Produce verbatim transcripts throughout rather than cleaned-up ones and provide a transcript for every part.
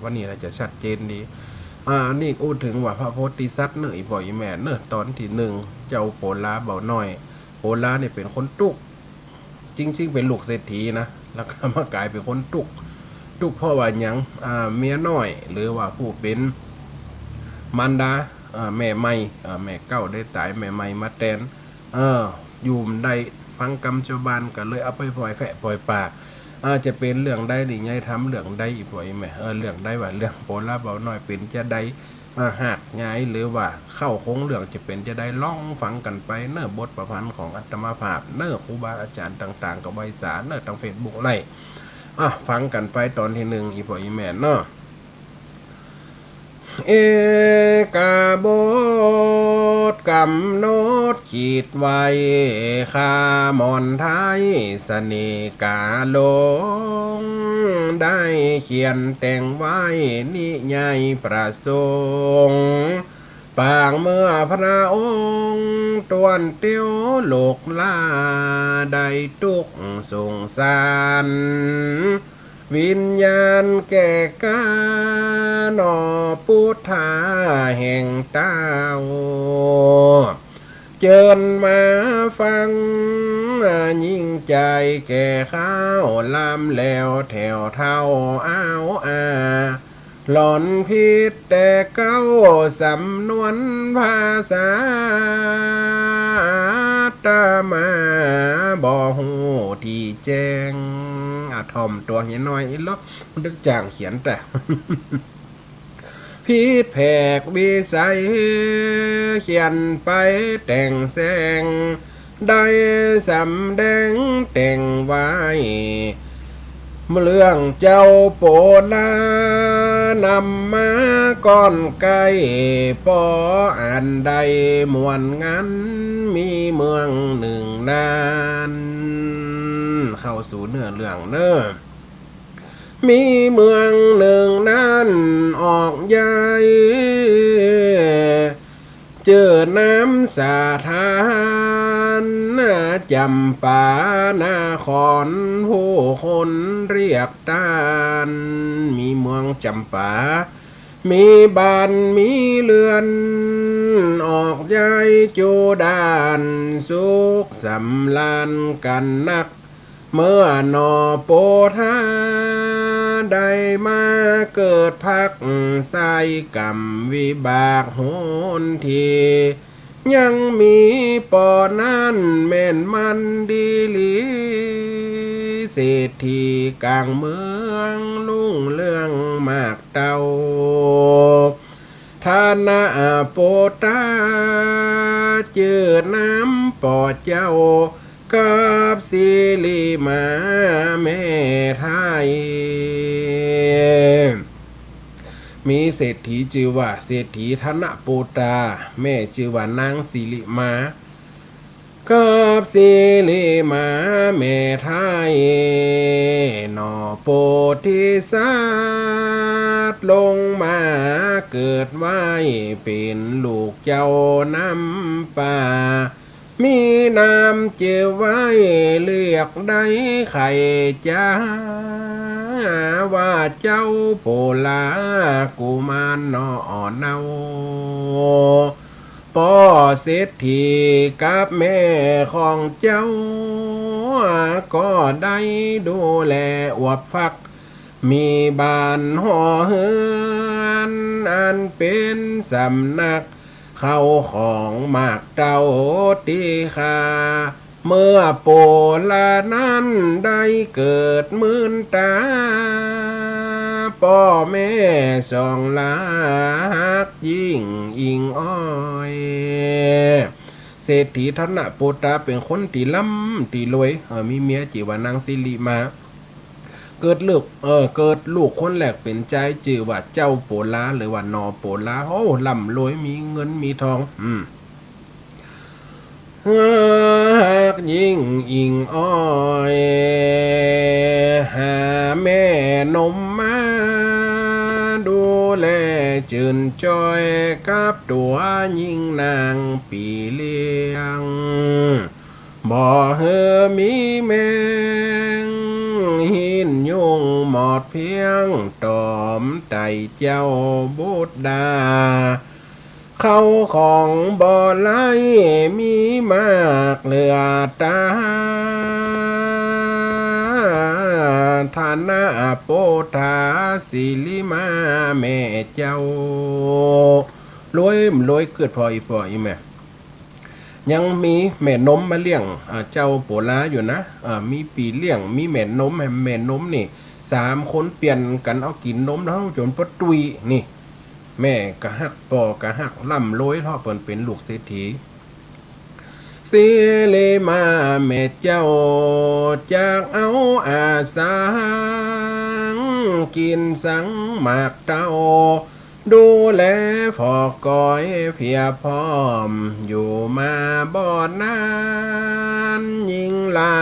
วันนี้น่าจะชัดเจนดี อ่า อันนี้อู้เถิงว่าพระโพธิสัตว์เน่อ อี่ป้ออี่แม่เน่อ ต๋อนตี้นึ่ง เจ้าโปลาเบาน้อย โปลานี่เป๋นคนตุ๊ก จริงๆ เป๋นลูกเศรษฐีนะ แล้วก็มาก๋ายเป๋นคนตุ๊ก ตุ๊กเพราะว่าหยัง อ่า เมียน้อย หรือว่าผู้เป๋นมารดา เอ่อ แม่ใหม่ เอ่อ แม่เก่าได้ต๋าย แม่ใหม่มาแตน เออ อยู่บ่ได้ ฟังกำจาวบ้านก็เลยเอาไปป่อยแพะป่อยป๋า อาจจะเป๋นเรื่องใดนี่ ยายทำเรื่องใด อี่ป้ออี่แม่ เออ เรื่องใดวะ เรื่องโปลาเบาน้อยเป๋นจาใด อ่า หากยายหรือว่าเข้าโครงเรื่องจะเป๋นจาใด ลองฟังกั๋นไปเน่อ บทประพันธ์ของอาตมาภาพเน่อ ครูบาอาจ๋ารย์ต่างๆ ก็ไหว้สาเน่อ ตางเฟซบุ๊กไลฟ์ อ่ะ ฟังกั๋นไปต๋อนตี้นึ่ง อี่ป้ออี่แม่เนาะ เอกบทก๋ำหนดจิตไว้ ข้าหม่อนไท้เสน่ห์กาหลง ได้เขียนแต่งไว้นิยายประสงค์ ปางเมื่อพระองค์ตวนเตียวโลกลา ได้ตุ๊กข์สงสาร วิญญาณแก่กล้าหนอ ปุทธาแห่งเต้า เจิญมาฟัง ยิ่งใจ๋แก่ข้าว ลำแล้วแถวเท่าอ้าวอา หล่อนผิดแต่เก๊าสำนวนภาษา อาตมาบ่ฮู้ตี้แจ้ง อ่ะ ถ่อมตั๋วเหียน้อยอี้ลอ มันตึกจ้างเขียนแต่ ผิดแผกวิสัย เขียนไปแต่งแสง ได้สำแดงแต่งไว้ เรื่องเจ้าโปลานำมาก่อนใก้ ป้ออันใดม่วนงัน มีเมืองนึ่งนาน เข้าสู่เนื้อเรื่องเน่อ มีเมืองนึ่งนั้นออกใหญ่ จื้อน้ำสาธาร จำปานคร ผู้คนเรียกต้าน มีเมืองจำปา มีบ้านมีเรือน ออกใหญ่จูด้าน สุขสำราญกั๋นนัก เมื่อหนอโปธา ได้มาเกิดพัก ใส้ก๋รรมวิบากหนที ยังมีป้อนั้นแม่นมันดีหลี เศรษฐีก๋างเมืองรุ่งเรืองมากเต้า ธนโปตา จื้อนามป้อเจ้า กับสิริมาแม่ไท้ มีเศรษฐีจื้อว่าเศรษฐีธนโปตา แม่จื้อว่านางสิริมา กับสิริมาแม่ไท้ หนอโปธิสัตว์ลงมาเกิดไว้เป๋นลูกเจ้าน้ำปา มีนามจื้อไว้เรียกได้ใค่จ๊า ว่าเจ้าโปลากุมารหนอเนา ป้อเศรษฐีกับแม่ของเจ้า ก็ได้ดูแลอวบฟัก มีบ้านหอเฮือนอันเป๋นสำนัก เข้าของมากเต้าตี้ข้า เมื่อโปลานั้นได้เกิดมื่นต๋า ป้อแม่สองหลักยิ่งอิงอ้อย เศรษฐีธนโปตาเป๋นคนตี้ร่ำตี้รวย เออ มีเมียจื้อว่านางสิริมา เกิดลูก เออ เกิดลูกคนแรกเป๋นจายจื้อว่าเจ้าโปลา หรือว่าหนอโปลา โอ้ ร่ำรวยมีเงินมีทอง อืม ฮักยิ่งอิงอ้อย หาแม่นมมา ดูแลจื่นจ้อยกับตั๋วยิ่งนางปี้เลี้ยง บ่หื้อมีแมง สิ้นยุ่งหมดเพียง ต๋อมไต่เจ้าบุตรดา เข้าของบ่ไร้มีมากเหลือต๋า ธนปุตตาสิริมาแม่เจ้า รวย รวยกึ๊ดผ่ออี่ป้ออี่แม่ ยังมีแม่นมมาเลี้ยง อ่า เจ้าโปลาอยู่นะ อ่า มีปี้เลี้ยง มีแม่นม แม่นมนี่ สามคนเปลี่ยนกั๋นเอากิ๋นนมเฮาจ๋นป้อตุ้ยนี่ แม่ก็ฮัก ป้อก็ฮัก ร่ำรวยเพราะเปิ้นเป๋นลูกเศรษฐี สิริมาแม่เจ้า จักเอาอาสัง กิ๋นสังหมากเต้า ดูแลผ่อก๋อยเพียบพร้อม อยู่มาบ่นาน ยิ่งลา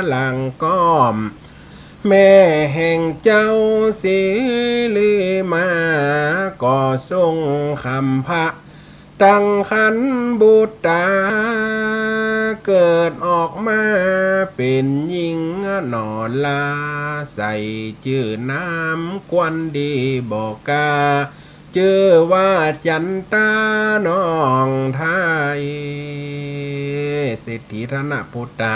หลังก้อม แม่แห่งเจ้าสิริมา ก็ทรงคำพระ ตั้งครรภ์บุตรต๋า เกิดออกมาเป๋นญิงหน่อลา ใส่จื้อนามควันดีบ่กา จื้อว่าจั๋นตาน้องไท้ เศรษฐีธนปุตตา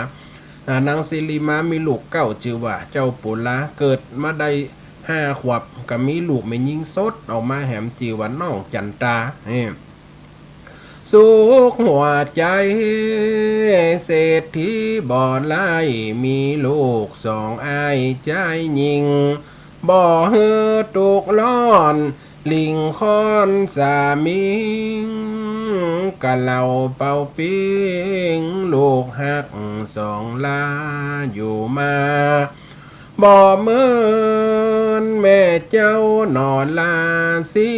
อ่า นางสิริมามีลูกเก้า จื้อว่าเจ้าโปลา เกิดมาได้ห้าขวบ ก็มีลูกแม่ญิงสดออกมาแหม จื้อว่าน้องจั๋นตา เอ้ สุขหัวใจ๋ เศรษฐีบ่ไร้ มีลูกสองอ้ายจายญิง บ่หื้อตุ๊กข์ร้อน หลิ้งค้อนสามิง กะเหล่าเป่าปิ๊ง ลูกฮักสองลาอยู่มา บ่เหมือนแม่เจ้าหน่อลา สิ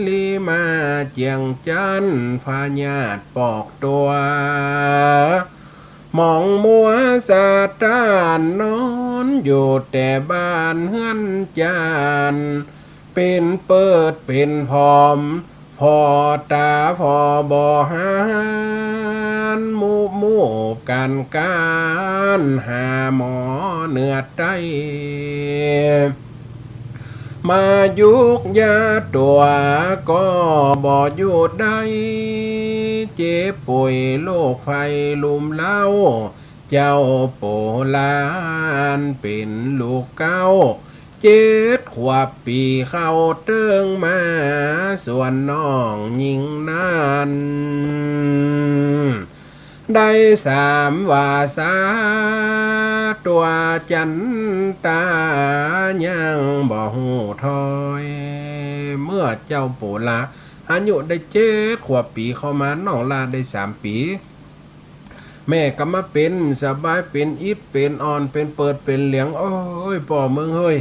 ริมาเจียงจั๋น พยาธิปอกตั๋ว หมองมัวสะต้าน นอนอยู่แต่บ้านเฮือนจาน เป๋นเปิดเป๋นผอม ผ่อต๋าผ่อบ่หัน มูบมูบกั๋นก๋าน หาหมอเหนือใต้ มายุกยาตั๋วก็บ่อยู่ได้ เจ็บป่วยโรคภัยลุมเร้า เจ้าโปลาอันเป๋นลูกเก๊า เจ็ดขวบปี๋เข้าเติ่งมา ส่วนน้องญิงนั้น ได้สามวาสา ตั๋วจั๋นตายังบ่ฮู้ถ้อย เมื่อเจ้าโปลาอายุได้เจ็ดขวบปี๋เข้ามา น้องลาได้สามปี๋ แม่ก็มาเป๋นสบาย เป๋นอิดเป๋นอ่อน เป๋นเปิดเป๋นเหลียง โอ๊ย ป้อเมืองเฮย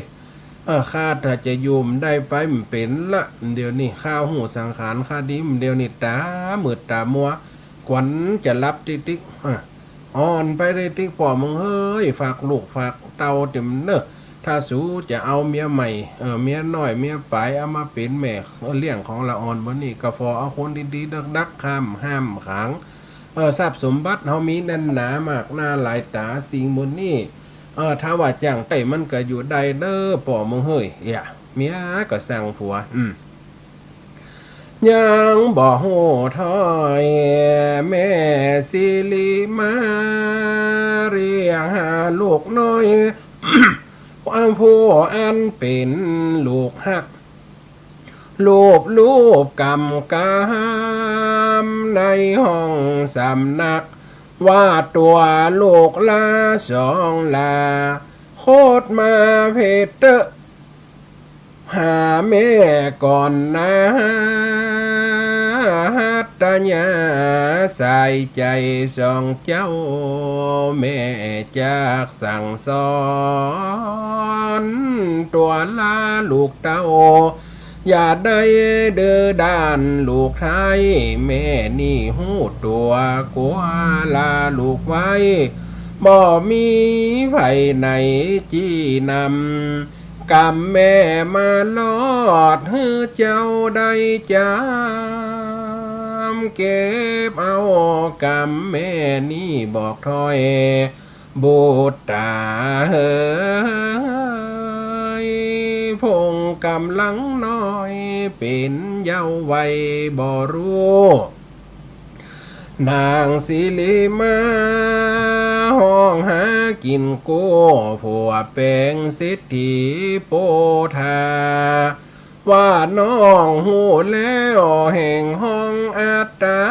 เออ ข้าถ้าจะอยู่บ่ได้ไปบ่เป๋นละ เดี๋ยวนี้ข้าฮู้สังขารข้าดี เดี๋ยวนี้ต๋ามืดต๋ามัว กวันจะหลับติ๊กติ๊ก เออ อ่อนไปได้ติ๊ก ป้อเมืองเฮย ฝากลูกฝากเต้าเตียมเน่อ ถ้าสูจะเอาเมียใหม่ เออ เมียน้อยเมียป๋าย เอามาเป๋นแม่ เออ เลี้ยงของละอ่อน บ่านี้ก็ฝ่อเอาคนดีๆ ดักๆ ข้ามห้ามขัง เออ ทรัพย์สมบัติเฮามีแน่นหนามากหน้าหลายต๋า สิ่งหมู่นี้ เออ ถ้าว่าจ้างใจ๊มันก็อยู่ได้เน่อ ป้อเมืองเฮย เอียะ เมียก็สั่งผัว อืม ยังบ่ฮู้ถ้อย แม่สิริมาเรียกหาลูกน้อย ความผู้อันเป๋นลูกฮัก ลูบลูบกำกำในห้องสำนัก ว่าตั๋วลูกลาสองลา โคตรมาเพเตอะ หาแม่ก่อนนา หัตถยาสายใจ๋สองเจ้า แม่จักสั่งสอนตั๋วลาลูกเต้า อย่าได้ดื้อด้านลูกไท้ แม่นี่ฮู้ตั๋วกั๋วลาลูกไว้ บ่มีใผไหนจี้นำ กำแม่มาลอดหื้อเจ้าได้จ๋ำ เก็บเอากำแม่นี้บอกถ้อย บุตรต๋าเอ๋ ก๋ำลังน้อยเป๋นเยาว์วัยบ่ฮู้ นางสิริมาฮ้องหากิ๋นกู้ ผัวแป๋งเศรษฐีโปธา ว่าน้องฮู้แล้วแฮ่งฮ้องอัตตา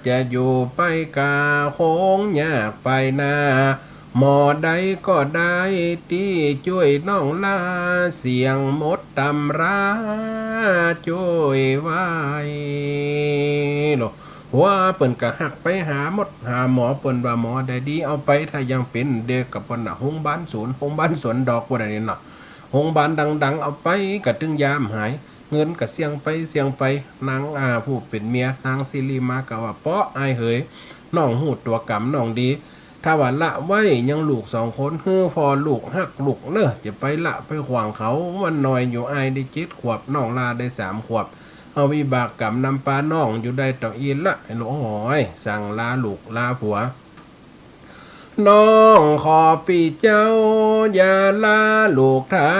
จะอยู่ไปกาคงยากไปนา หมอใดก็ได้ตี้จ้วยน้องลา เสี้ยงหมดต๋ำราจ้วยไว้ โล ผัวเปิ้นก็ฮักไปหาหมด หาหมอ เปิ้นว่าหมอใดดีเอาไป ถ้ายังเป๋นเด็กก็เปิ้นน่ะ โฮงบาลสวน โฮงบาลสวนดอก ว่าอันนี้เนาะ โฮงบาลดังๆ เอาไปก็ตึงยามหาย เงินก็เสี้ยงไป เสี้ยงไป นาง อ่า ผู้เป๋นเมีย นางสิริมาก็ว่า เปาะ อ้ายเหย น้องฮู้ตั๋วกรรมน้องดี ถ้าว่าละไว้ยังลูกสองคน หื้อผ่อลูกฮักลูกเน่อ จะไปละไปขว้างเขา มันน้อยอยู่ อ้ายได้เจ็ดขวบ น้องลาได้สามขวบ เอาวิบากกรรมนำปาน้องอยู่ได้เต้าอี้ละ ไอ้ลูกเอ๋ย สั่งลาลูกลาผัว น้องขอปี้เจ้าอย่าลาลูกไท้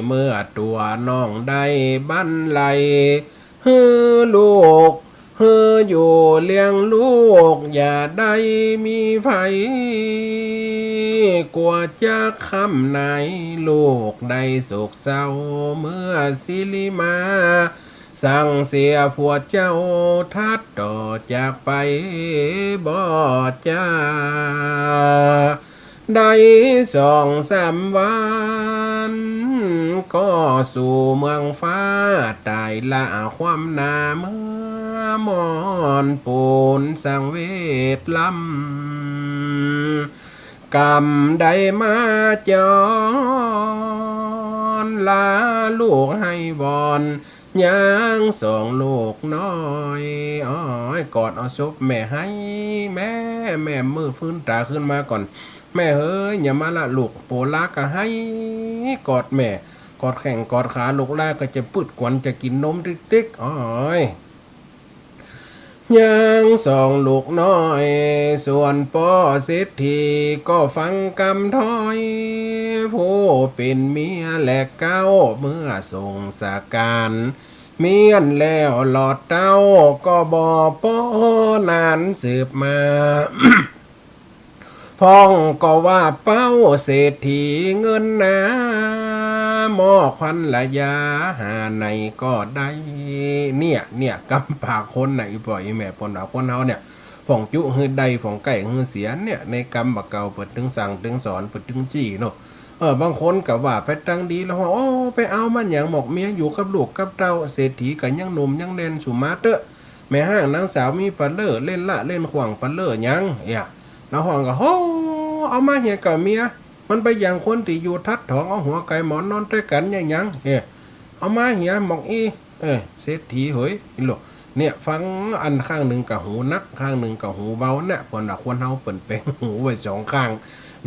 เมื่อตั๋วน้องได้บันไล หื้อลูก หื้ออยู่เลี้ยงลูก อย่าได้มีใผ กั๋วจะค่ำใน ลูกได้โศกเศร้า เมื่อสิริมา สั่งเสียผัวเจ้า ทัดต่อจากไปบ่จา ได้สองสามวัน ก็สู่เมืองฟ้า ต๋ายละความหน้าเมื่อมอนปูนสังเวชลำ กำได้มาจอนลาลูกไห้วอน ยังสองลูกน้อย โอ้ย กอดเอาศพแม่ไห้ แม่ แม่ มื้อฟื้นต๋าขึ้นมาก่อน แม่เหย อย่ามาละลูก โปลาก็ไห้ กอดแม่ กอดแข้งกอดขา ลูกลาก็จะปืดกวัน จะกิ๋นนมติ๊กๆ โอ้ย ยังสองลูกน้อย ส่วนป้อเศรษฐีก็ฟังกำถ้อย ผู้เป๋นเมียแลเก๊า เมื่อส่งสการ เมี้ยนแล้วหลอดเต้า ก็บ่ป้อนานสืบมา พ่องก็ว่าเป๊าเศรษฐีเงินหนา มอบภรรยาหาไหนก็ได้ เนี่ย เนี่ย กำปากคนน่ะ อี่ป้ออี่แม่ เปิ้นว่าคนเฮาเนี่ย พ่องจุหื้อได้ พ่องใก้หื้อเสีย เนี่ย ในกำบ่าเก่าเปิ้นตึงสั่งตึงสอน เปิ้นตึงจี้เนาะ เออ บางคนก็ว่าไปตังดีแล้วว่า โอ้ ไปเอามาหยังหมอกเมีย อยู่กับลูกกับเต้า เศรษฐีก็ยังหนุ่มยังแน่น สูมาเต๊อะ แม่ฮ้างนางสาวมีปะเล่อ เล่นละเล่นขว้างปะเล่อหยัง เอี้ย นางฮ้องก็ โห เอามาเหียก่อเมีย มันไปหยังคนตี้อยู่ทัดถอง เอาหัวไก่หมอนนอนตวยกั๋นหยังหยัง เอ้ย เอามาเหียหมอกอี้ เอ้ย เศรษฐีเหย อีหลก เนี่ย ฟังอันข้างนึ่งก็หูหนัก ข้างนึ่งก็หูเบา เนี่ย เปิ้นว่าคนเฮาเปิ้นแป๋งหูไว้สองข้าง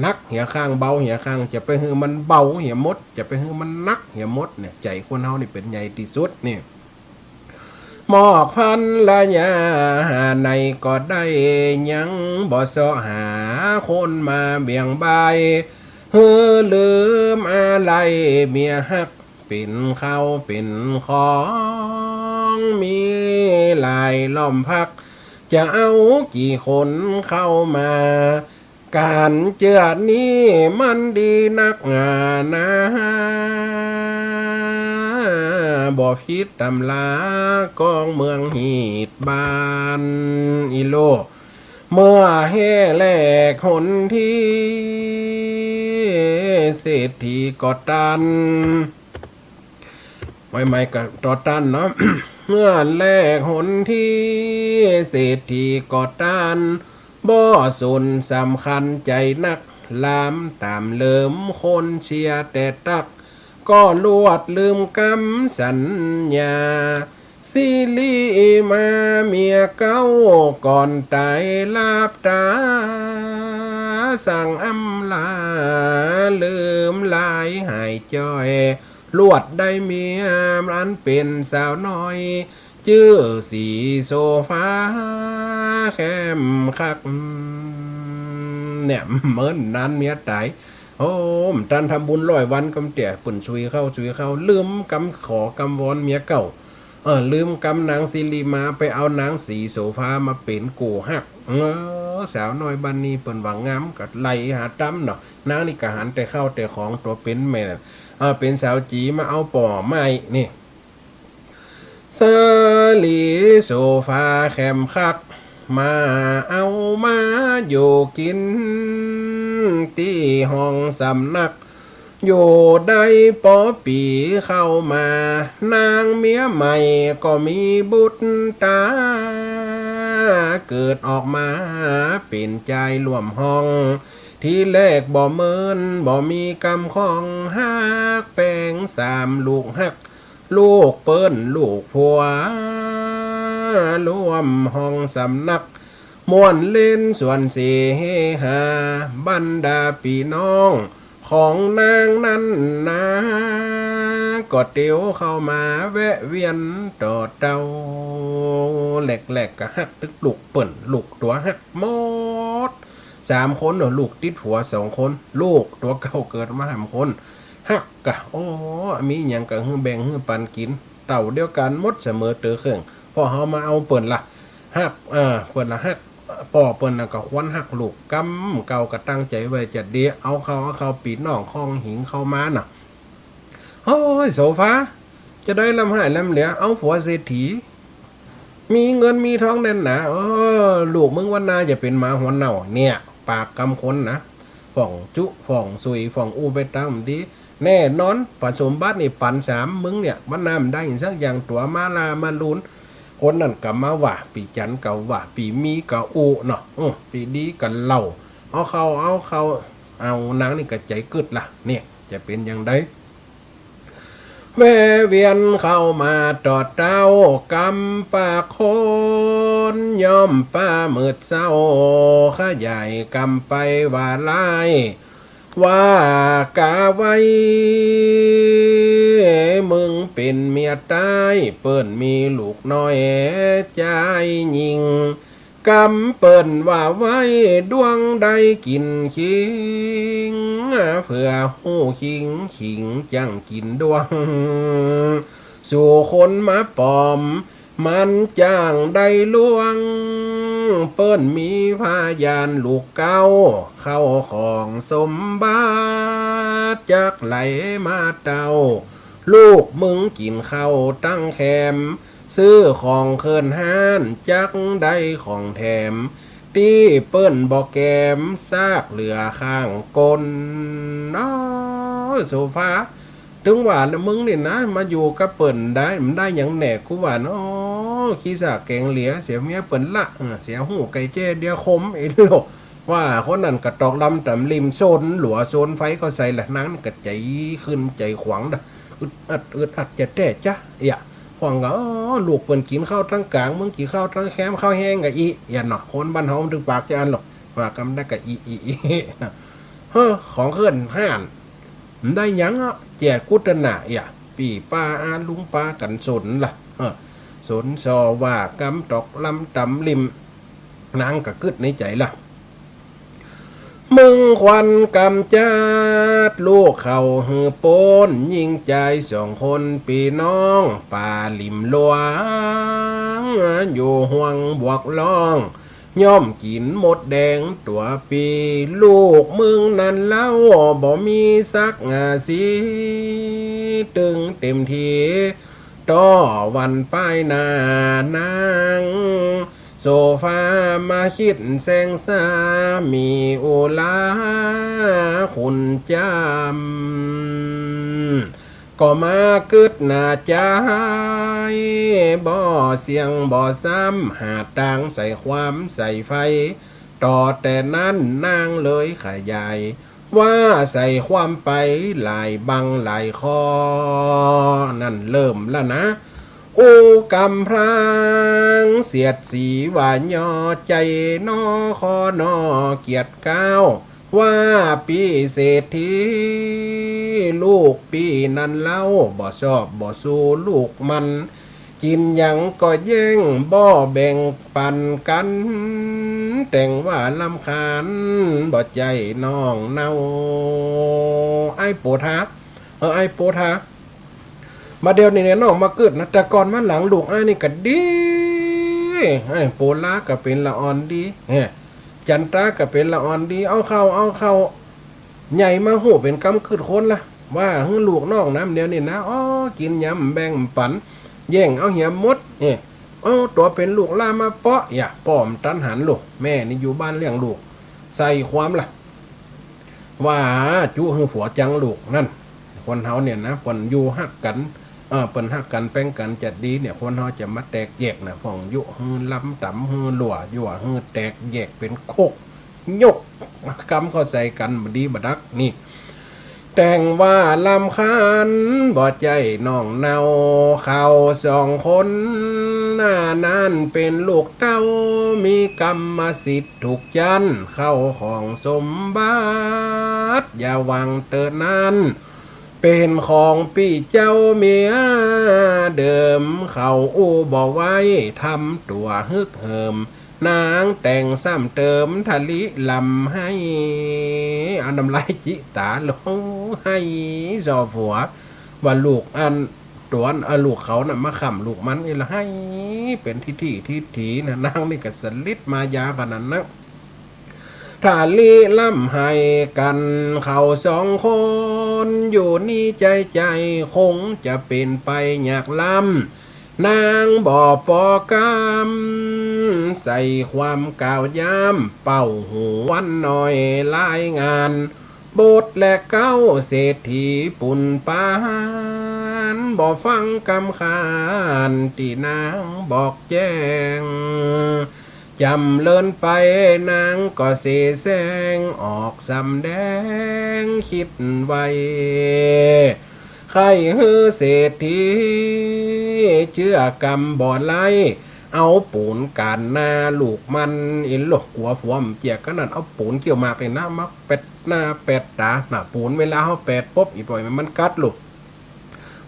หนักเหียข้าง เบาเหียข้าง จะไปหื้อมันเบาเหียหมด จะไปหื้อมันหนักเหียหมด เนี่ย ใจ๋คนเฮานี่เป๋นใหญ่ตี้สุด เนี่ย มอบภรรยาหาไหนก็ได้ ยังบ่เซาะหาคนมาเบี่ยงบาย หื้อลืมอาลัยเมียฮัก เป๋นข้าวเป๋นของ มีหลายล้อมพัก จะเอากี่คนเข้ามา ก๋านเจื้อนี้มันดีนักหนา บ่ผิดต๋ำรากองเมืองฮีตบ้าน อีโล เมื่อแฮ่แลกหนที เศรษฐีก็ตัน ใหม่ๆ ก็ต่อตันเนาะ เมื่อแลกหนที เศรษฐีก็ตัน บ่สนสำคัญใจ๋นัก ลามต๋ามเหลิมคนเชียร์แต่ตั๊ก ก็ลวดลืมกำสัญญา สิริมาเมียเก๊า ก่อนต๋ายหลับต๋า สั่งอำลา ลืมลายหายจ้อย ลวดได้เมียอันเป๋นสาวน้อย จื้อสีโสภาแคมคัก เนี่ย เมินนานเมียต๋าย โอ้ บ่ตันทำบุญร้อยวันกำเตี้ย เปิ้นสุยเข้าสุยเข้า ลืมกำขอกำวอนเมียเก่า เออ ลืมกำนางสิริมา ไปเอานางสีโสภามาเป๋นกู่ฮัก เออ สาวน้อยบ้านนี้เปิ้นว่างามก็ไหลหาต๋ำเนาะ นางนี่ก็หันแต่ข้าวแต่ของตั๋วเป๋นแม่ เออ เป๋นสาวจี๋มาเอาป้อใหม่นี่ สาลีโสภาแคมคัก มาเอามาอยู่กิ๋น ตี้ห้องสำนัก อยู่ได้ปอปี๋เข้ามา นางเมียใหม่ก็มีบุตรต๋า เกิดออกมาเป๋นจายร่วมห้อง ทีแรกบ่เมินบ่มีกำข้อง ฮักแปงสามลูกฮัก ลูกเปิ้นลูกผัว ร่วมห้องสำนัก ม่วนเล่นสวนเสเฮฮา บรรดาปี้น้องของนางนั้นนา ก็เตียวเข้ามาแวะเวียนต่อเต้า แรกๆ ก็ฮักตึกลูกเปิ้นลูกตั๋วฮักหมด สามคนเนาะ ลูกติดผัวสองคน ลูกตั๋วเก่าเกิดมาสามคน ฮักกะ โอ้ มีหยังกะหื้อแบ่งหื้อปันกิ๋น เต้าเดียวกั๋นหมดเสมอเต๋อเคิง ป้อเฮามาเอาเปิ้นละ ฮัก เออ เปิ้นละฮัก ป้อเปิ้นน่ะก็ควรฮักลูก กำเก่าก็ตั้งใจ๋ไว้จะดี เอาเข้า เอาเข้าปี้น้องของหิงเข้ามาน่ะ โอ้ย โสภา จะได้ร่ำไห้ร่ำเหลือ เอาผัวเศรษฐี มีเงินมีทองแน่นหนา เออ ลูกมึงวันหน้าจะเป๋นหมาหัวเน่า เนี่ย ปากกำคนนะ ฟ้องจุ้ ฟ้องสุย ฟ้องอู้ไปต๋ามดี แน่นอน ผลสมบัตินี่ปันสามมึงเนี่ย วันหน้าบ่ได้สักอย่าง ตั๋วมาลามาลูน คนนั้นก็มาว่า ปี้จั๋นก็ว่า ปี้มีก็อู้เนาะ เออ ปี้ดีก็เล่า เอาเข้า เอาเข้า เอานางนี่ก็ใจ๋กึ๊ดละ เนี่ย จะเป๋นอย่างใด แวะเวียนเข้ามาต่อเต้า กำปากคนย่อมปามืดเศร้า ขยายกำไปว่าหลาย ว่ากาไว้ มึงเป๋นเมียใต้ เปิ้นมีลูกน้อยจายญิง กำเปิ้นว่าไว้ดวงได้กิ๋นคิง เผื่อฮู้คิง คิงจั้งกิ๋นดวง สู่คนมาป๋อม มันจั้งได้ล่วง เปิ้นมีพยานลูกเก๊า เข้าของสมบัติจักไหลมาเต้า ลูกมึงกิ๋นข้าวตั้งแคม ซื้อของเคิ่นฮ้านจักได้ของแถม ตี้เปิ้นบ่แกมซากเหลือข้างก้น อ้อ โสภา เถิงว่าละมึงนี่นะ มาอยู่กับเปิ้นได้ มันได้หยังแหน่ กูว่าเนาะ ขี้สร้าแกงเหลีย เสียเมียเปิ้นละ เออ เสียฮู้ไก่แจ้เดียขม ไอ้โลก ว่าคนนั้นก็ตอกลำต๋ำลิ่ม โซนหลัวโซนไฟเข้าใส่ละ นางนี่ก็ใจ๋ขึ้นใจ๋ขวางดะ อึดอัด อึดอัดจะแต๊จ๊ะ เยียะ พ่องก็ เออ ลูกเปิ้นกิ๋นข้าวตั้งก๋าง มึงกิ๋นข้าวตั้งแคม ข้าวแห้งก็อี้ เยียะเนาะ คนบ้านเฮามันเถิงปากจะอันหลอก ว่ากำได้ก็อี้ อี้ อี้ นะ เฮ้อ ของเคิ่นฮ้าน มันได้หยังอ่ะ แจ๋กุตนา เยียะ ปี้ป้าอาลุงปากั๋นสนละ เออ สนส่อว่ากำตอกลำต๋ำลิ่ม นางก็กึ๊ดในใจ๋ละ มึงควรกำจัดลูกเข้าหื้อป๊น ญิงจายสองคนปี้น้อง ป่าลิ่มหลวง อยู่ห่วงบวกล่อง ย่อมกิ๋นมดแดงตั๋วปี้ ลูกมึงนั้นเล่าบ่มีสักอาสี เถิงเต๋มที ต่อวันป้ายหน้านาง โสภามาคิดแสงสามีอุลา ขุนจาม ก็มากึ๊ดหน้าใจ๋ บ่เสี่ยงบ่ซ้ำ หาตางใส่ความใส่ไฟ ต่อแต่นั้นนางเลยขยาย ว่าใส่ความไปหลายบั้งหลายข้อ นั่นเริ่มละนะ อู้กำพลางเสียดสีว่าย่อใจ๋น้อ ข้อน้อเกียรติเกล้า ว่าปี้เศรษฐี ลูกปี้นั้นเล่าบ่ชอบบ่สู้ลูกมัน กิ๋นหยังก็แย่ง บ่แบ่งปั๋นกั๋น แต่งว่ารำคาญ บ่ใจ้น้องเนา ไอ้โปธา เออ ไอ้โปธา บ่าเดี่ยวนี้เนี่ยน้องบ่กึ๊ดนะ แต่ก่อนมาหลังลูกอ้ายนี่ก็ดี ไอ้โปลาก็เป๋นละอ่อนดี เฮ้ จันตาก็เป๋นละอ่อนดี เอาเข้า เอาเข้า ใหญ่มาฮู้เป๋นกำกึ๊ดคนละ ว่าหื้อลูกน้องนำเดี่ยวนี้นะ อ้อ กิ๋นยำแบ่งปั๋น แย่งเอาเหียหมด เฮ้ เอาตั๋วเป๋นลูกหล้ามาเปาะ อย่า ป้อบ่ตันหันลูก แม่นี่อยู่บ้านเลี้ยงลูก ใส่ความละ ว่าจุหื้อผัวจังลูก นั่น คนเฮาเนี่ยนะ เปิ้นอยู่ฮักกั๋น เออ เปิ้นฮักกั๋นแป้งกั๋นจะดีเนี่ย คนเฮาจะมาแตกแยกนะ พ่องยุหื้อล้ำต๋ำหื้อหลั่ว ยั่วหื้อแตกแยกเป๋นคก ยกกำเข้าใส่กั๋น บ่ดีบ่ดัก นี่ แต่งว่ารำคาญ บ่ใจ้น้องเนา เขาสองคน หน้านั้นเป๋นลูกเต้า มีกรรมสิทธิ์ถูกจั้น เข้าของสมบัติ อย่าหวังเต๊อะนั้น เป๋นของปี้เจ้าเมียเดิม เขาอู้บ่ไหว ทำตั๋วฮึกเหิม นางแต่งซ้ำเติมทะลิลำไห้ เอาน้ำลายจิต๋าร้องไห้ส่อผัว ว่าลูกอันตั๋ว เออ ลูกเขาน่ะมาค้ำลูกมัน อีหละไห้เป๋นทิฐิทิฐินะ นางนี่ก็สลิดมายาขนาดนั้น ทะลิลำไห้กั๋น เขาสองคน อยู่ในใจ๋ใจ๋ คงจะเป๋นไปอยากลำ นางบ่ปอกำ ใส่ความกล่าวย้ำ เป่าหูวันน้อยรายงาน บทและเก๊าเศรษฐีปุณปาน บ่ฟังกำขานตี้นางบอกแจ้ง จ๋ำเริญไปนางก็เสแสร้ง ออกสำแดงกึ๊ดไว ใค่หื้อเศรษฐีเจื้อกำบ่ไล้ เอาปู๋นก๋านหน้าลูกมัน อินโลกกั๋วผัวบ่เจียก ก็นั่นเอาปู๋นเกี้ยวหมากนี่นะ มาแปดหน้าแปดต๋า น่ะ ปู๋นเวลาเฮาแปดปุ๊บ อี่ป่อยมันกัดลูก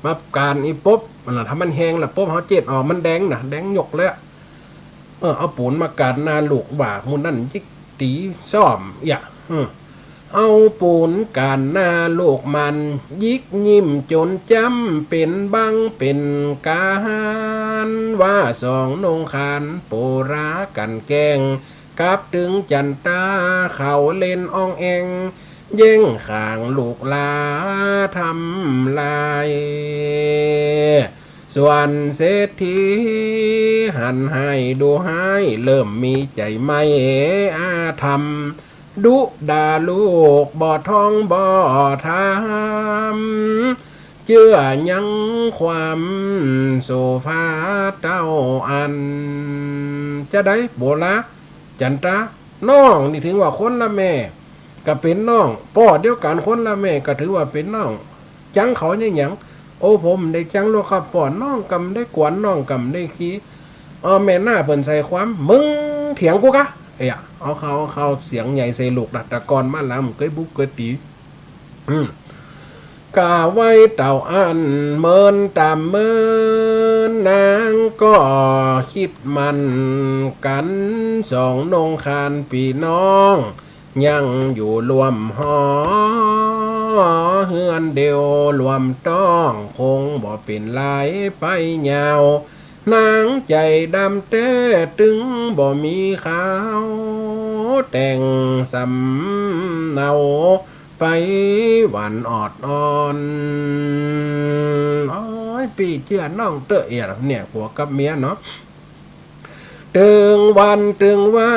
มาก๋านอี่ปุ๊บ อันนั้นถ้ามันแห้งละปุ๊บ เฮาเจ็ดออก มันแดงน่ะ แดงหยกเลยอะ เออ เอาปู๋นมาก๋านหน้าลูกว่า หมู่นั้นยิกตี๋ซ้อม อย่า อืม เอาปู๋นก๋านหน้าลูกมัน ยิกยิ้มจ๋นจ้ำ เป๋นบังเป๋นก๋าน ว่าสองนงคาน โปรากั๋นแกล้ง กับตึงจันตา เขาเล่นอ่องแอ่ง แย่งข้างลูกหล้าทำลาย ส่วนเศรษฐีหันไห้ดูฮ้าย เริ่มมีใจ๋ไม่อาธรรม ดุด่าลูกบ่ท้องบ่ถาม เจื้อยังความโสภาเต้าอั้น จะใดโปรา จันตา น้องนี่ถือว่าคนละแม่ ก็เป๋นน้อง ป้อเดียวกั๋นคนละแม่ ก็ถือว่าเป๋นน้อง จังเขายังหยัง โอ้ ผมบ่ได้จังลวกครับป้อ น้องก็บ่ได้กวน น้องก็บ่ได้ขี้ เออ แม่หน้าเปิ้นใส่ความ มึงเถียงกูกะ เอ้ย เอาเข้า เอาเข้าเสียงใหญ่ใส่ลูกนะ แต่ก่อนมาหลังบ่เกยบุกเกยตี๋ อืม กาไว้เต้าอั้น เมินต๋ามเมิน นางก็กึ๊ดมันกั๋น สองนงคานปี้น้อง ยังอยู่ร่วมหอเฮือนเดียว ร่วมต้อง คงบ่เป๋นหลายไปยาว นางใจ๋ดำแต๊ ตึงบ่มีขาว แต่งสำเนา ไปหวานออดอ่อน โอ้ย ปี้เจื้อน้องเต๊อะ เอี่ย เนี่ย ผัวกับเมียเนาะ ตึงวันตึงวั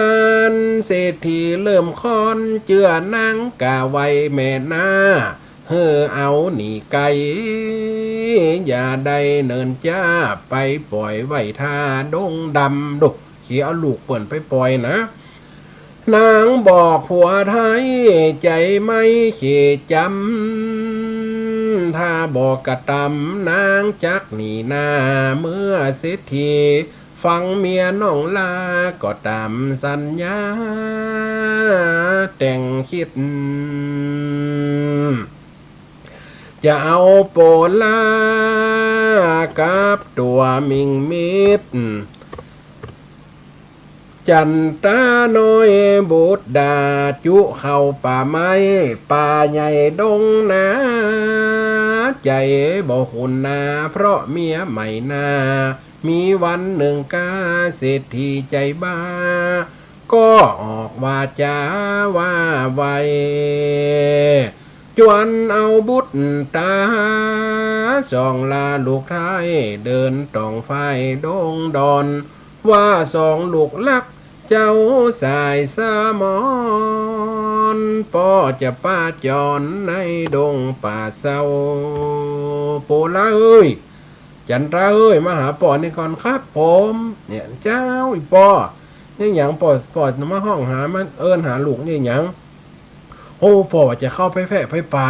น เศรษฐีเริ่มค้อน เจื้อนางกาไว้แม่หน้า หื้อเอาหนีไก๋ อย่าได้เนินจ้า ไปป่อยไว้ท่าดงดำ ดู เขียเอาลูกเปิ้นไปป่อยนะ นางบอกผัวไท้ ใจ๋ไม่เขจำ ถ้าบ่กระตำ นางจักหนีหน้า เมื่อเศรษฐีฟังเมียน้องลา ก็ต๋ามสัญญา แต่งกึ๊ด จะเอาโปรากับตั๋วมิ่งมิตร จั๋นตาน้อยบุตรดาจุเข้าป่าไม้ ป่าใหญ่ดงนา ใจ๋บ่ขุนนา เพราะเมียใหม่นา มีวันนึ่งกาเศรษฐีใจ๋บ้า ก็ออกวาจ๋าว่าไว้ จวนเอาบุตรต๋า สองลาลูกไท้ เดินต่องฝ่ายดงดอน ว่าสองลูกฮัก เจ้าสายสมร ป้อจะปาจ๋อนในดงป่าเซา โปลาเอ้ย จั๋นตาเอ้ย มาหาป้อนี่ก่อนครับผม เนี่ย เจ้า อี่ป้อ นี่หยังป้อ ป้อมาฮ้องหา มาเอิ้นหาลูกนี่หยัง โอ้ ป้อว่าจะเข้าไปแพะไปป่า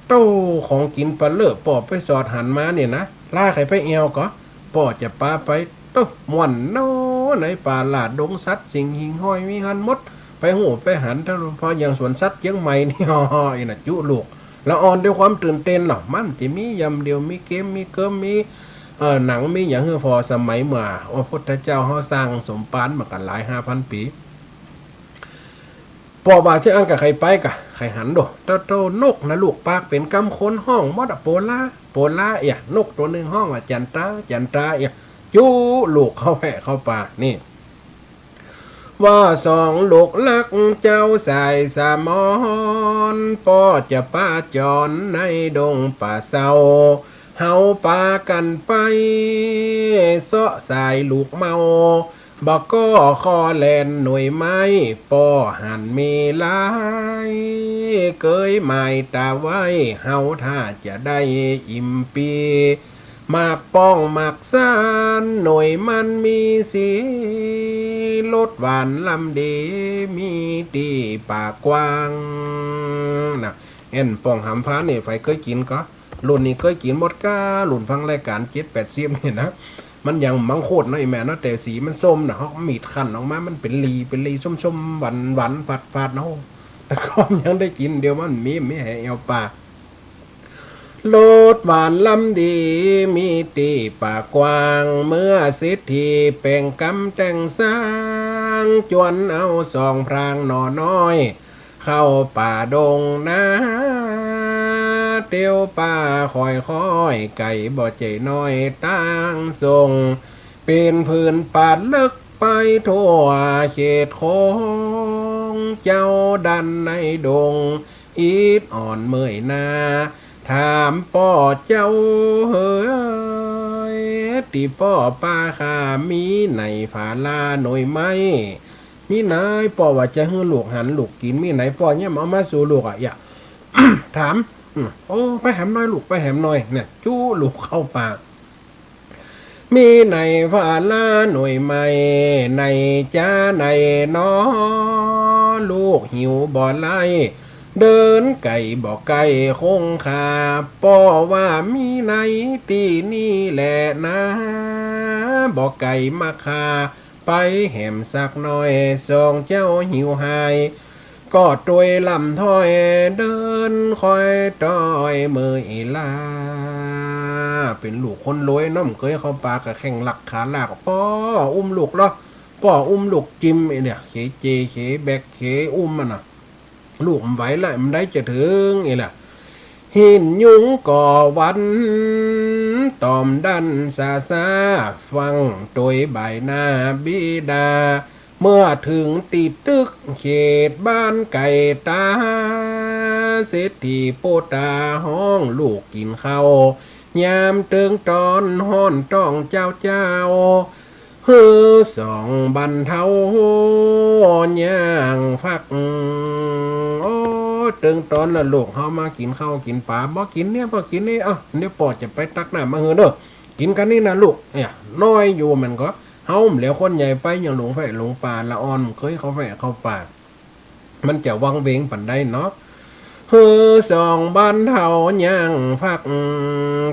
เต้าของกิ๋นปะเล่อ ป้อไปสอดหันมาเนี่ยนะ ลาใค่ไปแอ่วก่อ ป้อจะปาไป เต้า ม่วนเนาะ ในป่าลาดดงสัตว์ สิ่งหิ่งห้อยมีหั้นหมด ไปฮู้ไปหัน เต้า พออย่างสวนสัตว์เจียงใหม่นี่ อ้อ อี่น่ะ จุลูกละอ่อนด้วยความตื่นเต้นเนาะ มันจะมียำเดียว มีเกม มีเกิม มี เอ่อ หนัง มีหยังหื้อผ่อสมัยเมื่อ พระพุทธเจ้าเฮาสร้างสมปานมากั๋นหลายห้าพันปี๋ ป้อว่าเตื้ออั้นก็ใค่ไปก่ะ ใค่หันดู เต้า เต้านกนะลูก ปากเป๋นกำคนฮ้องหมดอะ โปลา โปลาเอียะ นกตั๋วนึ่งฮ้องว่า จั๋นตา จั๋นตาเอียะ จุลูกเข้าแพะเข้าป่า นี่ ว่าสองลูกฮักเจ้าสายสมร ป้อจะปาจ๋อนในดงป่าเซา เฮาปากั๋นไป เซาะสายลูกเมา บ่ก็คอแหลนหน่วยไม้ ป้อหันมีหลาย เกยหมายต๋าไว้ เฮาถ้าจะได้อิ่มปี หมากป้องหมากซาน หน่วยมันมีสี รสหวานล้ำดี มีตี้ป่ากว้าง นะ แอ่นป้องหำฟ้านี่ ใผเกยกิ๋นก่อ รุ่นนี้เกยกิ๋นหมดก้า รุ่นฟังรายก๋านเจ็ดแปดสิบนี่นะ มันยังมังคุดเนาะ อี่แม่เนาะ แต่สีมันส้มนะ ฮอกมีดคั่นออกมา มันเป๋นหลี เป๋นหลีส้มๆ หวานๆ ฝาดๆ เนาะ แต่ก่อนยังได้กิ๋น เดี๋ยวมันมี มีแหแอ่วป่า รสหวานล้ำดี มีตี้ป่ากว้าง เมื่อเศรษฐีแป๋งก๋ำแต่งสร้าง จวนเอาสองพรางหน่อน้อย เข้าป่าดงนา เตียวป่าค่อยๆ ไก๋บ่ใจ้น้อย ตางส่ง เป๋นผืนป่าเลิกไปทั่วเขตของเจ้า ดันในดง อิดอ่อนเมื่อยนา ถามป้อเจ้าเฮย ตี้ป้อปาข้า มีไหนฝาลาหน่วยไม้ มีไหน ป้อว่าจะหื้อลูกหันลูกกิ๋น มีไหน ป้อเยียะเอามาสู่ลูกอะ เยียะ ถาม อืม โอ้ ไปแหมหน่อยลูก ไปแหมหน่อย เนี่ย จุลูกเข้าป่า มีไหนฝาลาหน่วยไม้ ไหนจ๊าไหนหนอ ลูกหิวบ่ไล้ เดินไก๋บ่ไก้คงคา ป้อว่ามีในตี้นี่แหละนา บ่ไก๋มาข้า ไปแหมสักหน่อย สองเจ้าหิวหาย ก็ตวยล่ำถ้อย เดินค่อยต้อยเมื่อยล้า เป๋นลูกคนรวยเนาะ บ่เกยเข้าป่า ก็แข้งหลักขาหลาก ป้ออุ้มลูกเหรอ ป้ออุ้มลูกจิม ไอ้เนี่ย เขเจ เขแบก เขอุ้มมันน่ะ ลูกบ่ไหวละ บ่ได้จะเถิง ไอ้ล่ะ หินยุงก่อวัน ต๋อมดั้นซาซา ฟั่งตวยบ่ายหน้าบิดา เมื่อเถิงตี้ตึกเขตบ้านไก๋ต๋า เศรษฐีโปต๋าฮ้องลูกกิ๋นข้าว ยามเติงต๋อนฮ้อนต้องเจ้าเจ้า หื้อสองบรรเทาย่างฟัก โอ้ เติงต๋อนน่ะลูกเฮามากิ๋นข้าวกิ๋นป๋า บ่กิ๋นเนี่ย บ่กิ๋นเนี่ย เอ้า เดี๋ยวป้อจะไปตักน้ำมาหื้อเน่อ กิ๋นกั๋นนี่นะลูก เนี่ย น้อยอยู่มันก็ เฮาบ่เหลียวคนใหญ่ไป ยังหลงแพะหลงป่า ละอ่อนบ่เกยเข้าแพะเข้าป่า มันจะวังเวงปานใดเนาะ หื้อสองบรรเทาย่างฟัก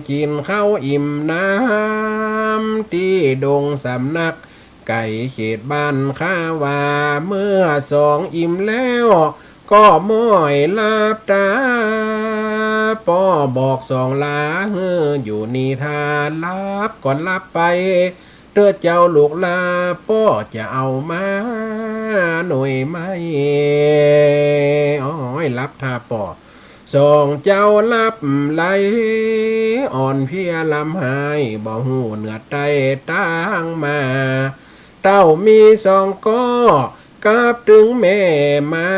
กิ๋นข้าวอิ่มน้ำ ตี้ดงสำนัก ไก๋เขตบ้านข้าว่า เมื่อสองอิ่มแล้ว ก็ม้อยหลับต๋า ป้อบอกสองลา หื้ออยู่นี่ท่า หลับก็หลับไป เต๊อะเจ้าลูกหล้า ป้อจะเอามาหน่อยไหม โอ้ย หลับถ้าป้อ สองเจ้าหลับไหล อ่อนเพลียลำหาย บ่ฮู้เหนือใต้ตางมา เต้ามีสองก้อ กลับตึงแม่หมา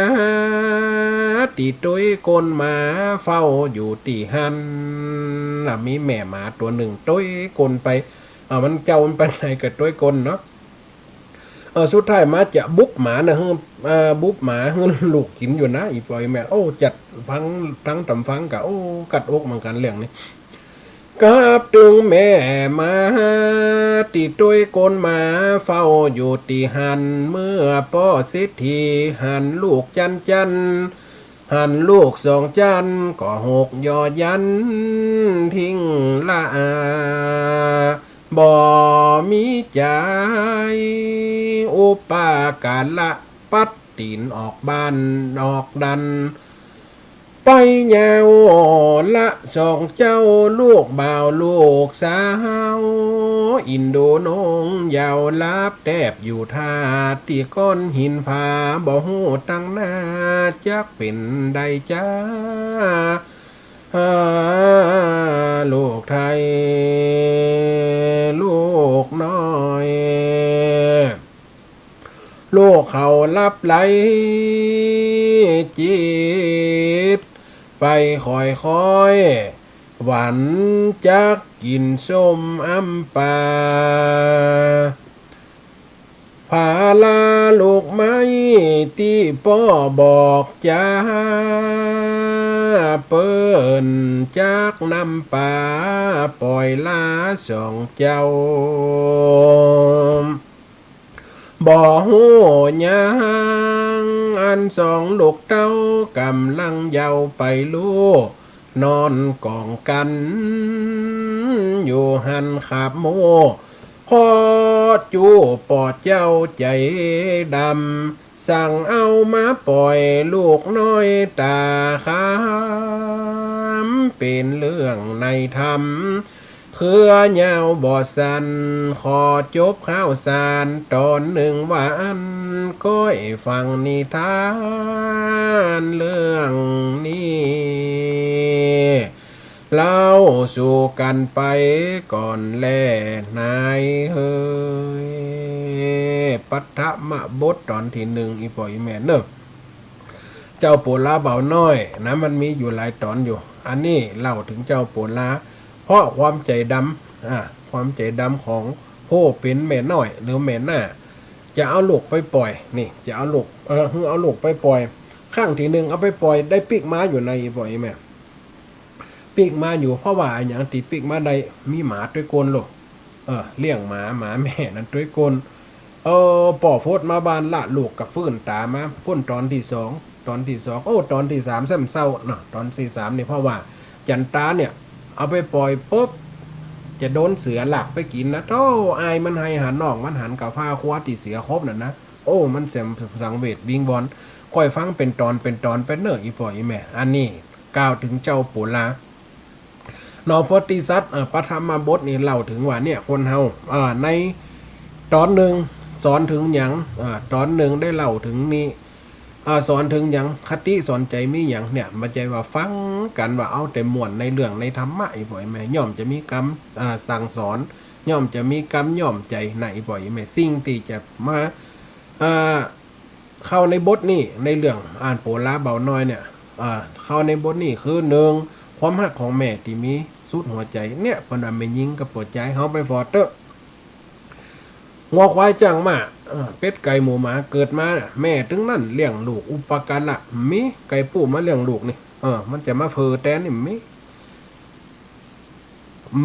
ตี้ตวยก้นหมา เฝ้าอยู่ตี้หั้น ละมีแม่หมาตั๋วนึ่งตวยก้นไป เอามันเจ้ามันไปไหนก็ตวยก้นเนาะ เออ สุดท้ายมาจะบุบหมานะ หื้อ เอ่อ บุบหมาหื้อลูกกิ๋นอยู่นะ อี่ป้ออี่แม่ โอ้ จัดฟังตังต๋ำฟังกะ โอ้ กัดอกเหมือนกั๋นเรื่องนี้ กลับตึงแม่หมา ตี้ตวยก้นหมา เฝ้าอยู่ตี้หั้น เมื่อป้อเศรษฐี หันลูกจันจัน หันลูกสองจัน ก็หกยอยัน ทิ้งละอา บ่มีใจ๋ อุปการะ ปัดตี๋นออกบ้านออกดัน ไปยาวละสองเจ้า ลูกบ่าวลูกสาว อินดูนงเยาว์หลับแต๊บอยู่ท่า ตี้ก้อนหินผา บ่ฮู้ตังหน้า จักเป๋นใดจา หา ลูกไท้ ลูกน้อย ลูกเขาหลับไหล จิตไปค่อยๆ หวั่นจักกิ๋นส้มอำป๋า ผาลาลูกไม้ ตี้ป้อบอกจา เปิ้นจักนำป๋า ป่อยลาสองเจ้า บ่ฮู้หยัง อันสองลูกเต้า ก่ำลังเยาว์ไปลู่ นอนก๋องกั๋น อยู่หั้นขาบมู่ เพราะจู้ป้อเจ้าใจ๋ดำ สั่งเอามาป่อยลูกน้อยต๋าคำ เป๋นเรื่องในธรรม เคือยาวบ่สั้น ขอจบข่าวสารต๋อนนึ่งว่าอั้น ก้อยฟังนิทานเรื่องนี้ เล่าสู่กั๋นไปก่อนแลนายเฮย ปัทมบทต๋อนตี้นึ่ง อี่ป้ออี่แม่เนาะ เจ้าโปลาบ่าวน้อยนะ มันมีอยู่หลายต๋อนอยู่ อันนี้เล่าเถิงเจ้าโปลา เพราะความใจ๋ดำ อ่า ความใจ๋ดำของผู้เป๋นแม่น้อยหรือแม่หน้า จะเอาลูกไปป่อย นี่ จะเอาลูก เออ หื้อเอาลูกไปป่อย ครั้งตี้นึ่งเอาไปป่อย ได้ปิ๊กม้าอยู่ใน อี่ป้ออี่แม่ ปิ๊กม้าอยู่ เพราะว่าอะหยังตี้ปิ๊กม้าได้ มีหมาตวยก้นลูก เออ เลี้ยงหมา หมาแม่นั้นตวยก้น เออ ป้อฟดมาบ้านละ ลูกก็ฟื้นต๋ามา ปุ้นต๋อนตี้สอง ต๋อนตี้สอง โอ้ ต๋อนตี้สามแซ่บเศร้าเนาะ ต๋อนตี้สามนี่ เพราะว่าจั๋นต๋าเนี่ย เอาไปป่อยปุ๊บ จะโดนเสือลักไปกิ๋นนะ โธ่ อายมันไห้หาน้องมันหัน ก็พาคว้าตี้เสือขบนั่นนะ โอ้ มันแซ่บสังเวชวิงวอน ก้อยฟังเป๋นต๋อนเป๋นต๋อนไปเนาะ อี่ป้ออี่แม่ อันนี้กล่าวเถิงเจ้าโปลา เนาะ โพธิสัตว์ อ่า ปัทมบทนี่เล่าเถิงว่าเนี่ย คนเฮา อ่า ในต๋อนนึ่งสอนเถิงหยัง อ่า ต๋อนนึ่งได้เล่าเถิงนี่ อ่า สอนเถิงหยัง คติสอนใจ๋มีหยังเนี่ย บ่ใจ้ว่าฟังกั๋นว่าเอาแต่ม่วนในเรื่องในธรรมะ อี่ป้ออี่แม่ ย่อมจะมีกำ อ่า สั่งสอน ย่อมจะมีกำย่อมใจ๋นะ อี่ป้ออี่แม่ สิ่งตี้จะมา อ่า เข้าในบทนี้ ในเรื่องอ่านโปลาบ่าวน้อยเนี่ย อ่า เข้าในบทนี้คือนึ่ง ความฮักของแม่ตี้มีสุดหัวใจ๋เนี่ย เปิ้นว่าแม่ญิงกับป้อจาย เฮาไปผ่อเต๊อะ งัวควายจ้างม้า เออ เป็ดไก่หมูหมา เกิดมาน่ะ แม่ตึงนั้นเลี้ยงลูก อุปการะ มี ไก่ปูมาเลี้ยงลูกนี่ เออ มันจะมาเผลอแตนนี่มี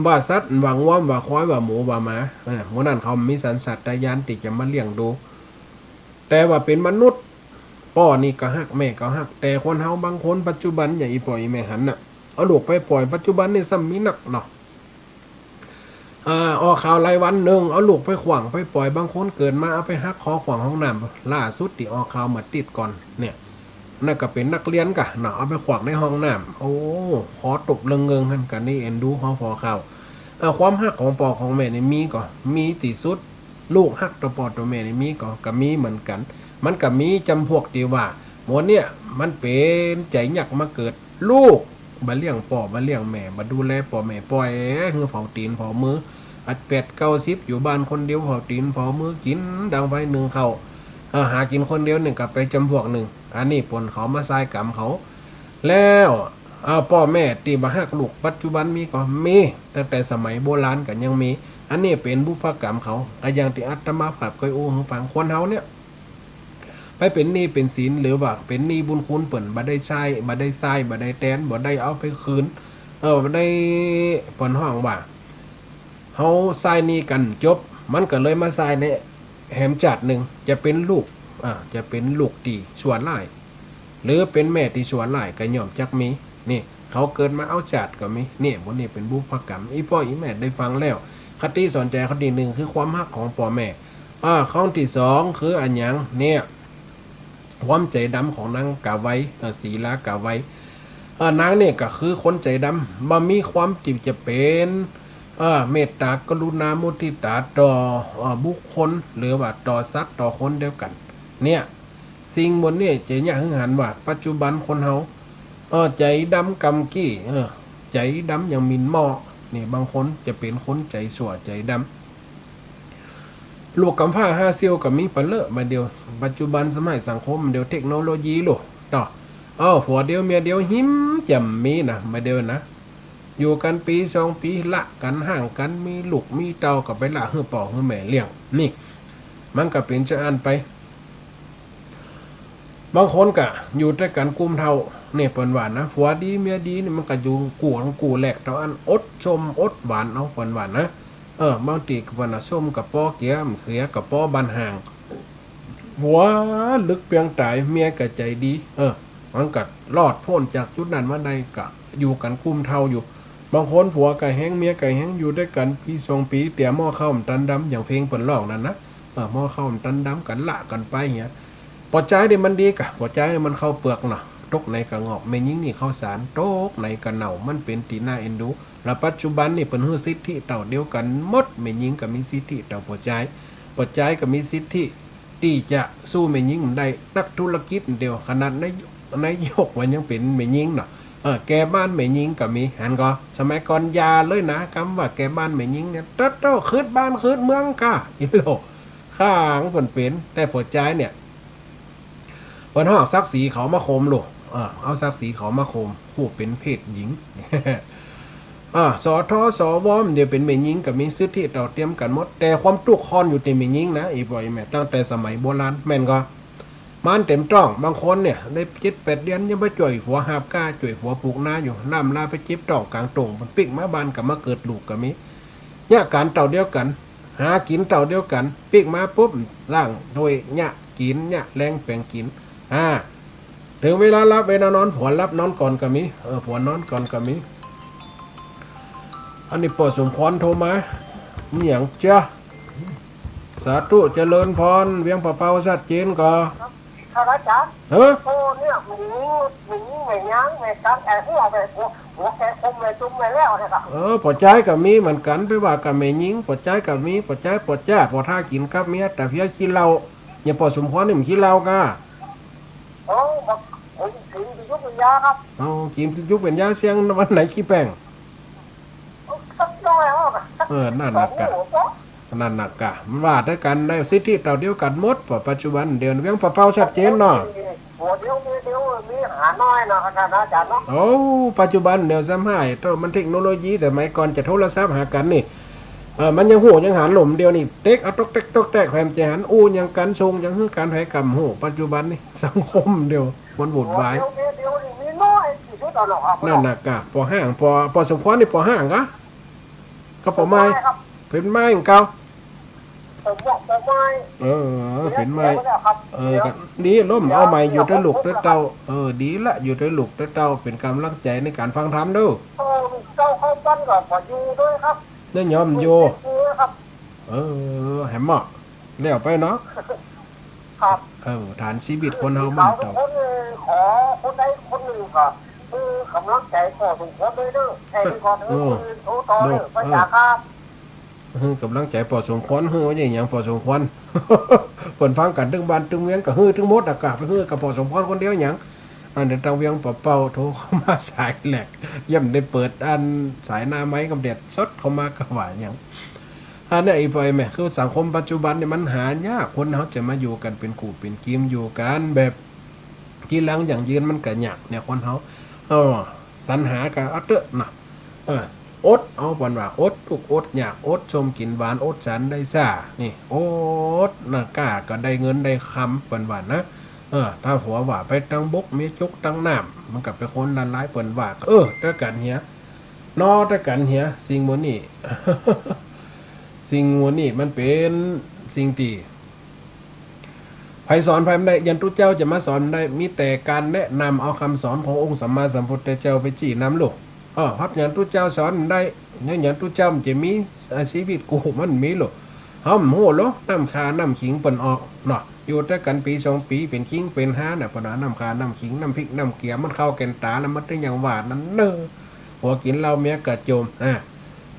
ว่าสัตว์ ว่างัว ว่าควาย ว่าหมู ว่าหมา เออ หมู่นั้นเขามีสัญชาตญาณตี้จะมาเลี้ยงดู แต่ว่าเป๋นมนุษย์ ป้อนี่ก็ฮัก แม่ก็ฮัก แต่คนเฮาบางคนปัจจุบัน อย่างอี่ป้ออี่แม่หันน่ะ เอาลูกไปป่อย ปัจจุบันนี่ซ้ำมีนักเนาะ อ่า ออกข่าวหลายวันนึ่ง เอาลูกไปขว้างไปป่อย บางคนเกิดมาเอาไปหักคอขว้างห้องน้ำ ล่าสุดตี้ออกข่าวเมื่อติ๊ดก่อนเนี่ย นั่นก็เป๋นนักเรียนก่ะเนาะ เอาไปขว้างในห้องน้ำ โอ้ คอตกเลิงเงิงหั้น กะนี่เอ็นดู หอ ผ่อข่าว เอ่อ ความฮักของป้อของแม่นี่มีก่อ มีตี้สุด ลูกฮักต่อป้อต่อแม่นี่มีก่อ ก็มีเหมือนกั๋น มันก็มีจ๋ำพวกตี้ว่า หมู่เนี่ย มันเป๋นใจ๋ยักมาเกิด ลูกบ่เลี้ยงป้อบ่เลี้ยงแม่ บ่ดูแลป้อแม่ ป่อยหื้อเผาตี๋นเผามือ อัดแปดเก้าสิบอยู่บ้านคนเดียว เผาตี๋นเผามือ กิ๋นดังไฟนึ่งข้าว เอ่อ หากิ๋นคนเดียวนึ่งก็ไปจ๋ำพวกนึ่ง อันนี้เปิ้นเขามาทรายก๋รรมเขา แล้ว เอ่อ ป้อแม่ตี้บ่ฮักลูกปัจจุบันมีก่อ มี ตั้งแต่สมัยโบราณก็ยังมี อันนี้เป๋นบุพก๋รรมเขา ก็อย่างตี้อาตมาภาพเกยอู้หื้อฟัง คนเฮาเนี่ย ไปเป๋นหนี้เป๋นสิน หรือว่าเป๋นหนี้บุญคุณเปิ้น บ่ได้ใจ๊ บ่ได้ใจ๊ บ่ได้แตน บ่ได้เอาไปคืน เออ บ่ได้ เปิ้นฮ้องว่า เฮาใจ๊หนี้กั๋นจบ มันก็เลยมาใจ๊ในแหมจาตินึ่ง จะเป๋นลูก อ่า จะเป๋นลูกตี้ชั่วร้าย หรือเป๋นแม่ตี้ชั่วร้ายก็ย่อมจักมี นี่ เขาเกิดมาเอาจาติก็มี นี่ หมู่นี้เป๋นบุพก๋รรม อี่ป้ออี่แม่ได้ฟังแล้ว คติสอนใจ๋ข้อตี้นึ่งคือความฮักของป้อแม่ อ่า ข้อตี้สองคืออะหยังเนี่ย ความใจ๋ดำของนางกาไว เอ่อ ศรีลากาไว เอ่อ นางเนี่ยก็คือคนใจ๋ดำ บ่มีความตี้จะเป๋น เอ่อ เมตตากรุณามุทิตาต่อ เอ่อ บุคคล หรือว่าต่อสัตว์ต่อคนเดียวกั๋น เนี่ย สิ่งหมู่นี้จะเยียะหื้อหันว่า ปัจจุบันคนเฮา เออ ใจ๋ดำกำกี้ เออ ใจ๋ดำอย่างหมิ่นหม้อ นี่ บางคนจะเป๋นคนใจ๋ชั่วใจ๋ดำ ลูกกำพร้าห้าเสี้ยวก็มีปะเลอะบ่าเดี่ยว ปัจจุบันสมัยสังคมบ่าเดี่ยว เทคโนโลยีโลกเนาะ เอ้า ผัวเดียวเมียเดียวหิมจะมีนะ บ่าเดี่ยวนะ อยู่กั๋นปี๋สองปี๋ ละกั๋น ฮ้างกั๋น มีลูกมีเต้าก็ไปละหื้อป้อหื้อแม่เลี้ยง นี่ มันก็เป๋นจาอั้นไป บางคนก็อยู่ตวยกั๋นกุมเฒ่า นี่เปิ้นว่านะ ผัวดีเมียดีนี่มันก็อยู่กู้กั๋นกู้แลกเต้าอั้น อดส้มอดหวานเอา เปิ้นว่านะ เออ บางตี้ก็เปิ้นว่าส้มก็ปอเกลือ เกลือก็ปอบ้านฮ้าง ผัวลึกเปียงต๋าย เมียก็ใจ๋ดี เออ มันก็รอดป๊นจากจุดนั้นมาได้ ก็อยู่กั๋นกุมเฒ่าอยู่ บางคนผัวก็แฮง เมียก็แฮง อยู่ตวยกั๋นปี๋สองปี๋ เตียหม้อข้าวบ่ตันดำ อย่างเพลงเปิ้นฮ้องนั่นนะ เออ หม้อข้าวบ่ตันดำ กั๋นละกั๋นไปเหีย ป้อจายนี่มันดีก่ะ ป้อจายนี่มันข้าวเปือกเนาะ ตกไหนก็งอก แม่ญิงนี่ข้าวสาร ตกไหนก็เน่า มันเป๋นตี้น่าเอ็นดู แล้วปัจจุบันนี่เปิ้นหื้อสิทธิเต้าเดียวกั๋นหมด แม่ญิงก็มีสิทธิเต้าป้อจาย ป้อจายก็มีสิทธิตี้จะสู้แม่ญิงบ่ได้ นักธุรกิจเดียว ขนาดนายก นายกว่ายังเป๋นแม่ญิงเนาะ เออ แก่บ้านแม่ญิงก็มี หันก่อ สมัยก่อนอย่าเลยนะ กำว่าแก่บ้านแม่ญิงเนี่ย เต๊อะโต้ ขึ้นบ้านขึ้นเมืองก่า อีโหล่ ข้างเปิ้นเป๋น แต่ป้อจายเนี่ย เปิ้นฮ้องศักดิ์ศรีเขามาข่มลูก เออ เอาศักดิ์ศรีเขามาข่ม ผู้เป๋นเพศหญิง อ่า สท สว บ่าเดี่ยวเป๋นแม่ญิงก็มีสิทธิเต้าเตียมกั๋นหมด แต่ความตุ๊กข์คอนอยู่ตี้แม่ญิงนะ อี่ป้ออี่แม่ ตั้งแต่สมัยโบราณ แม่นก่อ มานเต็มต๊อง บางคนเนี่ย ได้เจ็ดแปดเดือนยังไปจ้วยผัวหาบก้า จ้วยผัวปลูกนาอยู่ น้ำลาไปเจ็บต๊องก๋างโต่ง มันปิ๊กมาบ้านก็มาเกิดลูกก็มี เยียะก๋านเต้าเดียวกั๋น หากิ๋นเต้าเดียวกั๋น ปิ๊กมาปุ๊บ ล้างถ้วย เยียะกิ๋น เยียะแลงแป๋งกิ๋น อ่า เถิงเวลาหลับเวลานอน ผัวนอนก่อนก็มี เออ ผัวนอนก่อนก็มี อันนี้ป้อสมควรโทรมา มีหยังจ๊ะ สาธุเจริญพร เวียงป่าเปาชัดเจนก่อ ครับอาจ๋ารย์ เออ โอ้ เนี่ย แม่ญิง แม่ญิง แม่ยาง แม่กัง แอ่ หัว แม่ หัว หัวแก่คม แม่จุ่ม แม่แล้วเนี่ยครับ เออ ป้อจายก็มีเหมือนกั๋น ไปว่ากับแม่ญิง ป้อจายก็มี ป้อจาย ป้อจ้า ป้อท่ากิ๋นกับเมีย แต่เพียงขี้เหล้า อย่างป้อสมควรนี่มันขี้เหล้าก่า โอ้ ผมกิ๋นตี้ยุกเป๋นยาครับ เอา กิ๋นตี้ยุกเป๋นยา เสี้ยงวันไหนขี้แป้ง สักหน่อยเอา เออ นั่นน่ะก่ะ สองหัว นั่นน่ะก่ะ มันว่าตวยกั๋นได้สิทธิเต้าเดียวกั๋นหมด ป้อปัจจุบันเดี๋ยวเวียงป่าเปาชัดเจนเนาะ ผัวเดียวเมียเดียว มีหาน้อยนะอาจ๋ารย์เนาะ โอ้ ปัจจุบันเดี๋ยวซ้ำฮ้าย โต้ มันเทคโนโลยี แต่สมัยก่อนจะโทรศัพท์หากั๋นนี่ เออ มันยังฮู้ยังหัน ลมเดียวนี่ เต๊กเอาต๊อกแต๊กต๊อกแต๊ก แหมจะหันอู้หยังกั๋น ส่งหยังหื้อกั๋น ไผก็บ่ฮู้ ปัจจุบันนี่ สังคมเดียว มันวุ่นวาย เดียวเดียวนี่มีน้อยตี้สุดเอาเนาะครับ นั่นน่ะก่ะ ป้อฮ้าง ป้อ ป้อสมควรนี่ป้อฮ้างก่ะ ก็ป้อไม้ ครับ เป๋นไม้ของเก่า ผมบอกป้อไม้ เออ เป๋นไม้ เดี๋ยวแล้วครับ เออ เดี๋ยว ก็ดี ลมเอาใหม่ เดี๋ยว อยู่ตวยลูกตวยเต้า เดี๋ยว เออ ดีละ อยู่ตวยลูกตวยเต้า เป๋นก๋ำลังใจ๋ในก๋านฟังธรรมเด้อ เออ เจ้าเข้าปั้นก็ขออยู่ตวยครับ ได้ยอมอยู่ อยู่ตวยครับ เออ แหมเหมาะ แล้วไปเนาะ ครับ เออ ฐานชีวิตคนเฮามันเต้า คนหนึ่งขอ คนใดคนหนึ่งก็ เออ กำลังใจ๋ป้อสมควรเลยเน่อ แค่นี้ก่อนเน่อ โอ้ มื้ออื่นโต้ต่อเน่อ โอ้ ป้อจ๋าครับ หื้อกำลังใจ๋ป้อสมควร หื้อว่าอย่างหยังป้อสมควร เปิ้นฟังกั๋นตึงบ้านตึงเวียง ก็หื้อตึงหมดอะ กะไปหื้อกับป้อสมควรคนเดียวหยัง อันเดียวตางเวียงปะเป่าโทรเข้ามาสายแหลก ยังบ่ได้เปิดอันสายหน้าไมค์ กำเดียดสดเข้ามาก็ว่าหยัง อันเนี้ย อีป้อแม่ คือสังคมปัจจุบันเนี่ยมันหายาก คนเฮาจะมาอยู่กั๋นเป๋นคู่เป๋นกีม อยู่กั๋นแบบ กี้หลังยั่งยืนมันก็ยากเนี่ย คนเฮา เออ สรรหาก็เอาเต๊อะนะ เออ อดเอา เปิ้นว่า อดตุ๊กข์อดยาก อดส้มกิ๋นหวาน อดสันได้ซ่า นี่ อดนะ ก้าก็ได้เงินได้คำ เปิ้นว่านะ เออ ถ้าหัวว่าไปตางบก มีจุกตางน้ำ มันก็เป๋นคนละลาย เปิ้นว่า เออ ตวยกั๋นเหีย นอ ตวยกั๋นเหีย สิ่งหมู่นี้ สิ่งหมู่นี้มันเป๋นสิ่งตี้ ใผสอนใผบ่ได้ หยันตุ๊เจ้าจะมาสอนบ่ได้ มีแต่ก๋านแนะนำเอากำสอนขององค์สัมมาสัมพุทธเจ้าไปจี้นำลูก เออ เพราะหยันตุ๊เจ้าสอนบ่ได้ เนี่ย หยันตุ๊เจ้ามันจะมี อ่า ชีวิตกู้มันบ่มีลูก เฮาบ่ฮู้หรอก น้ำข่าน้ำขิงเปิ้นออกเนาะ อยู่ตวยกั๋นปี๋สองปี๋ เป๋นคิงเป๋นฮาน่ะ เปิ้นว่าน้ำข่าน้ำขิง น้ำพริกน้ำเกลือ มันเข้าแก่นต๋าแล้ว มันตึงยังว่านั้นเน่อ ผัวกิ๋นเหล้าเมียก็จ่ม อ่า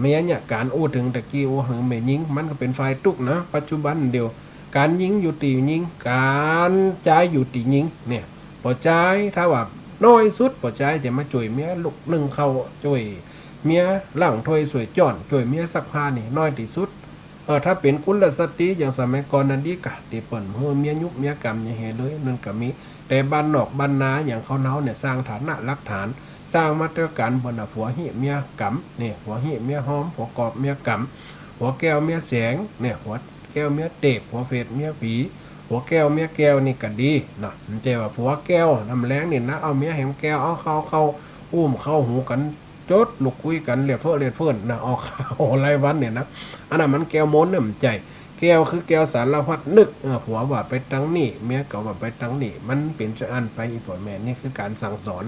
เมียเนี่ย ก๋านอู้เถิงตะกี้ อู้เถิงแม่ญิง มันก็เป๋นฝ่ายตุ๊กข์นะ ปัจจุบันเดี๋ยว ก๋านยิงอยู่ตี้ยิง ก๋านจายอยู่ตี้ยิง เนี่ย ป้อจาย ถ้าว่าน้อยสุด ป้อจายจะมาจ้วยเมียลุกนึ่งข้าว จ้วยเมียล้างถ้วยส้วยจ๊อน จ้วยเมียซักผ้านี่ น้อยตี้สุด เออ ถ้าเป๋นกุลสตรีอย่างสมัยก่อนนั้นดีกะ ตี้เปิ้นหื้อเมียยุบเมียก๋ำอย่างเหียเลย นั่นก็มี แต่บ้านนอกบ้านนาอย่างเขาเฮาเนี่ย สร้างฐานะหลักฐาน สร้างมาตวยกั๋น เปิ้นว่าผัวเฮี้ยเมียก๋ำ เนี่ย ผัวเฮี้ยเมียหอม ผัวกอบเมียก๋ำ ผัวแก้วเมียแสง เนี่ย ผัวแก้วเมียเตบ ผัวเฟดเมียผี ผัวแก้วเมียแก้วนี่ก็ดีเนาะ มันจะว่าผัวแก้วน้ำแลงนี่นะ เอาเมียแหมแก้ว เอาเข้า เข้า อุ้มเข้าหูกั๋น จดลุกคุยกั๋น เลียดเฟ้อเลียดเฟิ่นนะ ออกข่าวรายวันเนี่ยนะ อันนั้นมันแก้วมนเนี่ย มันใจ้ แก้วคือแก้วสารพัดนึก เออ ผัวว่าไปตางนี้ เมียก็ว่าไปตางนี้ มันเป๋นจาอั้นไป อีป้อแม่ นี่คือก๋านสั่งสอน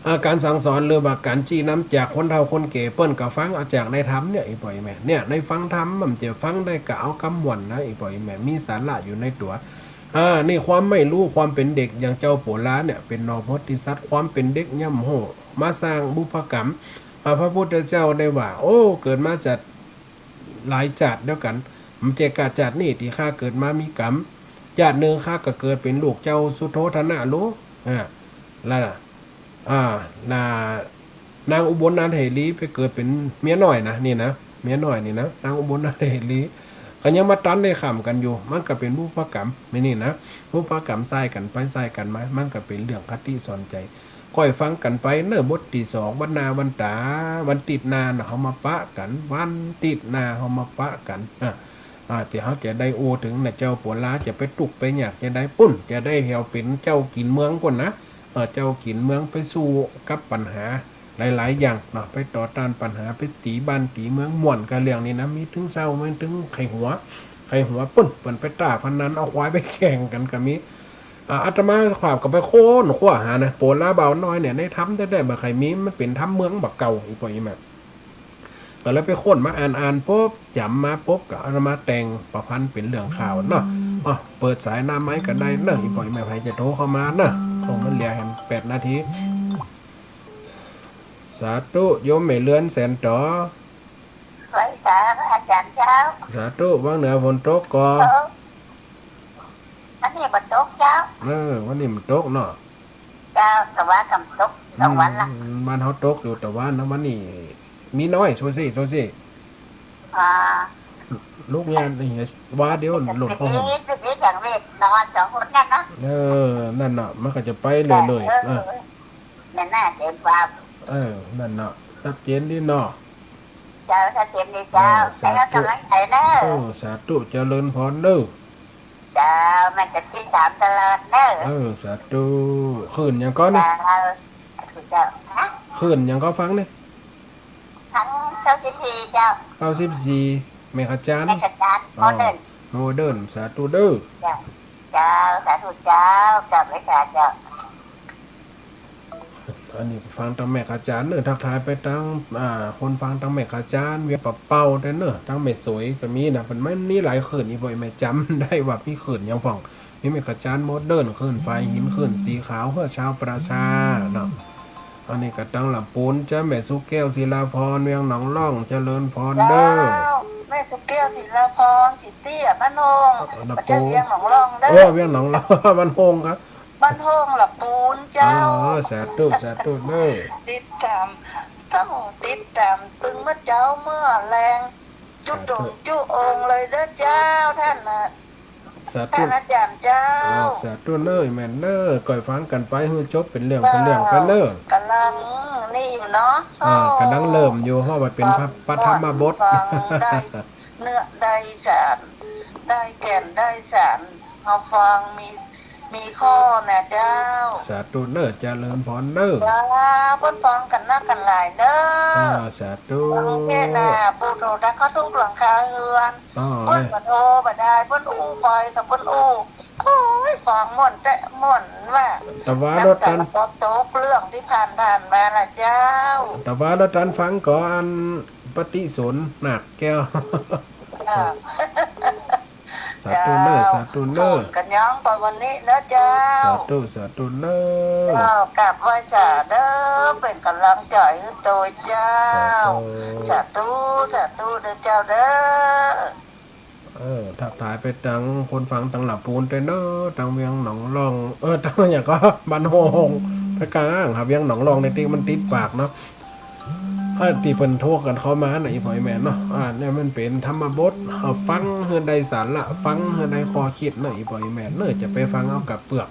เอ่อ ก๋านสั่งสอนหรือว่าก๋านจี้นำจากคนเฒ่าคนแก่ เปิ้นก็ฟังเอาจากในธรรมเนี่ย อีป้อแม่ เนี่ย ในฟังธรรมมันจะฟังได้ก็เอากำม่วนนะ อีป้อแม่ มีสาระอยู่ในตั๋ว อ่า นี่ความไม่รู้ ความเป๋นเด็ก อย่างเจ้าโปลาเนี่ย เป๋นหน่อโพธิสัตว์ ความเป๋นเด็กย่ำโห้ มาสร้างบุพกรรม อ่า พระพุทธเจ้าได้ว่า โอ้ เกิดมาจากหลายจาติเดียวกั๋น บ่ใจ้ก้าจาตินี้ตี้ข้าเกิดมามีกรรม จาตินึ่งข้าก็เกิดเป๋นลูกเจ้าสุโธทนะโล อ่า แล้วน่ะ อ่า น่ะ นางอุบลนาถเถรีไปเกิดเป๋นเมียน้อยนะ นี่นะ เมียน้อยนี่นะ นางอุบลนาถเถรี ก็ยังบ่ตันได้ข้ามกั๋นอยู่ มันก็เป๋นบุพกรรม นี่ นี่นะ บุพกรรมส่ายกั๋นไปส่ายกั๋นมา มันก็เป๋นเรื่องคติสอนใจ๋ ก้อยฟังกั๋นไปเน่อ บทตี้สอง วันหน้าวันต๋า วันติ๊ดหน้าน่ะ เฮามาปะกั๋น วันติ๊ดหน้าเฮามาปะกั๋น อ่า อ่า ตี้เฮาจะได้อู้เถิงน่ะ เจ้าโปลาจะไปตุ๊กข์ไปยากจะใดปุ้น จะได้แหวเป๋นเจ้ากิ๋นเมืองปุ้นนะ เออ เจ้ากิ๋นเมืองไปสู้กับปัญหาหลายๆ อย่างเนาะ ไปต่อต้านปัญหา ไปตี๋บ้านตี๋เมือง ม่วนกับเรื่องนี้นะ มีตึงเศร้า มีตึงใค่หัว ใค่หัวปุ้น เปิ้นไปต้าพนัน เอาควายไปแข่งกั๋นก็มี อ่า อาตมาภาพก็ไปค้นคว้าหานะ โปลาบ่าวน้อยเนี่ย ในธรรมแต๊ๆ บ่ใค่มี มันเป๋นธรรมเมืองบ่าเก่า อีป้อแม่ ก็เลยไปค้นมาอ่านๆ ปุ๊บ จ๋ำมาปุ๊บ ก็เอามาแต่งประพันธ์เป๋นเรื่องข่าวเนาะ อ่ะ เปิดสายหน้าไมค์ก็ได้เนาะ อีป้อแม่ ใผจะโทรเข้ามาเนาะ คงมันเหลือแหมแปดนาที สาธุ โยมแม่เรือนแสนต๋อ ไหว้สาพระอาจ๋ารย์เจ้า สาธุ วังเหนือฝนตกก่อ เออ วันนี้บ่ตกเจ้า เออ วันนี้บ่ตกเนาะ เจ้า ตะวาก่ำตก สองวันละ อืม บ้านเฮาตกอยู่ตะวานะ วันนี้มีน้อย โซเซ่ โซเซ่ อ่า ลูกเนี่ย นี่ วาเดียวหล่นเข้าห้อง อย่างเวทนอนสองคนนั่นนะ เออ นั่นน่ะ มันก็จะไปเรื่อยๆ เออ เออ นั่นน่ะ เจ๋งกว่า เออ นั่นน่ะ ชัดเจนดีเนาะ เจ้า ชัดเจนดีเจ้า เออ สาธุ แล้วกำลังใจเนอะ เออ สาธุ เจริญพรเนอะ เจ้า แม่จะติดต๋ามตลอดเนอะ เออ สาธุ คลื่นหยังก่อนี่ เจ้า สาธุเจ้า ฮะ คลื่นหยังก่อฟังนี่ ฟังเก้าสิบสี่เจ้า เก้าสิบสี่ เมกะจารย์ เมกะจารย์ อ๋อ โมเดิร์น โมเดิร์น สาธุเด้อ เจ้า เจ้า สาธุเจ้า เจ้า เมกะจารย์เจ้า อันนี้ฟังตางเมกะจารย์เนอะ ทักทายไปตาง อ่า คนฟังตางเมกะจารย์ เวียงปะเป่าแต๊เนอะ ตางแม่สวยก็มีนะ มันมีหลายคลื่น อีป้อแม่จ๋ำได้ว่ามีคลื่นหยังพ่อง มีเมฆจรรย์โมเดิร์นขึ้น ฝายหินขึ้นสีขาวเพื่อชาวประชาเนาะ อันนี้ก็ตังหลับปูนจ้า แม่สุแก้ว ศิลาพร เวียงหนองล่อง เจริญพรเด้อ เจ้า แม่สุแก้ว ศิลาพร สีเตี้ย บ้านโฮง หลับปูน บ่ใจ้เวียงหนองล่องเด้อ โอ้ เวียงหนองล่อง บ้านโฮงครับ บ้านโฮงหลับปูนเจ้า อ๋อ สาธุ สาธุเด้อ ติดต๋าม ต้องติดต๋ามตึงเมื่อเจ๊าเมื่อแลง จุดงจุองค์เลยเด้อเจ้า ท่านน่ะ สาธุ ท่านอาจ๋ารย์เจ้า อ๋อ สาธุเน้อ แม่นเน้อ ก้อยฟังกั๋นไปหื้อจบเป๋นเรื่องเป๋นเรื่องไปเน้อ เจ้า ก๋ำลังนี่อยู่เนาะ อ่า โอ้ ก๋ำลังเริ่มอยู่ เพราะว่าเป๋นพระ ปฐมบท ฟังได้เนื้อได้สาร ได้แก่นได้สาร เฮาฟังมี มีข้อนะเจ้า สาธุเน้อ เจริญพรเน้อ จ้า เปิ้นฟังกั๋นนักกั๋นหลายเน้อ อ่า สาธุ ฟังเทศน์น่ะ ปู่โตตั๊กเข้าทุ่งหลวงคาเฮือน อ๋อ เปิ้นก็โทรบ่ได้ เปิ้นอู้ไปก็เปิ้นอู้ โอ้ย ฟังม่วนแต๊ม่วนว่า แต่ว่าแล้วตัน น้ำต๋าก็ตกเรื่องตี้ผ่านๆ มาน่ะเจ้า แต่ว่าแล้วตันฟังก่อน ปฏิสนธิ์นาคแก้ว อ่า สาธุเน้อ เจ้า สาธุเน้อ ส่งกั๋นย้องไปวันนี้เน้อเจ้า สาธุ สาธุเน้อ เจ้า กราบไหว้สาเน้อ เป๋นก๋ำลังใจ๋หื้อโตเจ้า สาธุ สาธุ สาธุเน้อเจ้าเน้อ เออ ทักทายไปตังคนฟังตังหลับปูนตวยเน้อ ตังเวียงหนองล่อง เออ ตังหยังก็ บ้านโฮง ไปกลางหาเวียงหนองล่องในตี้มันติดปากเนาะ เออ ตี้เปิ้นโทรกั๋นเข้ามาน่ะ อี่ป้ออี่แม่เนาะ อ่า เนี่ยมันเป๋นธรรมบท เอาฟังหื้อได้สาระ ฟังหื้อได้ข้อคิดเนาะ อี่ป้ออี่แม่เนาะ จะไปฟังเอาก้าเปือก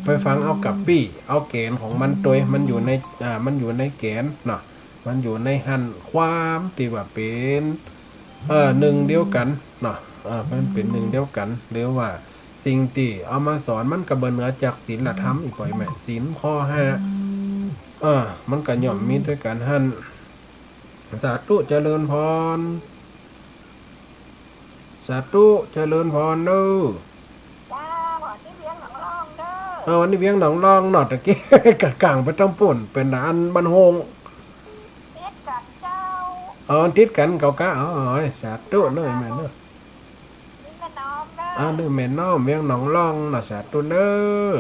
ไปฟังเอาก้าปี้ เอาแก๋นของมันตวย มันอยู่ใน อ่า มันอยู่ในแก๋นเนาะ มันอยู่ในหั้น ความตี้ว่าเป๋น เอ่อ นึ่งเดียวกั๋นเนาะ เอ่อ มันเป๋นนึ่งเดียวกั๋น หรือว่าสิ่งตี้เอามาสอนมันก็บ่เหนือจากศีลธรรม อี่ป้ออี่แม่ ศีลข้อห้า เออ มันก็ย่อมมีตวยกั๋นหั้น สาธุ เจริญพร สาธุ เจริญพรเน้อ เจ้า อันนี้เวียงหนองล่องเน้อ เออ อันนี้เวียงหนองล่องเนาะ ตะกี้ กะก๋างไปตังปู้น เป๋นอันบ้านโฮง ติดกั๋นเจ้า อ๋อ ติดกั๋นเก่ากะ อ๋อ สาธุเน้อ แม่เน้อ นี่แม่น้อมเน้อ อ่า นี่แม่น้อม เวียงหนองล่องเนาะ สาธุเน้อ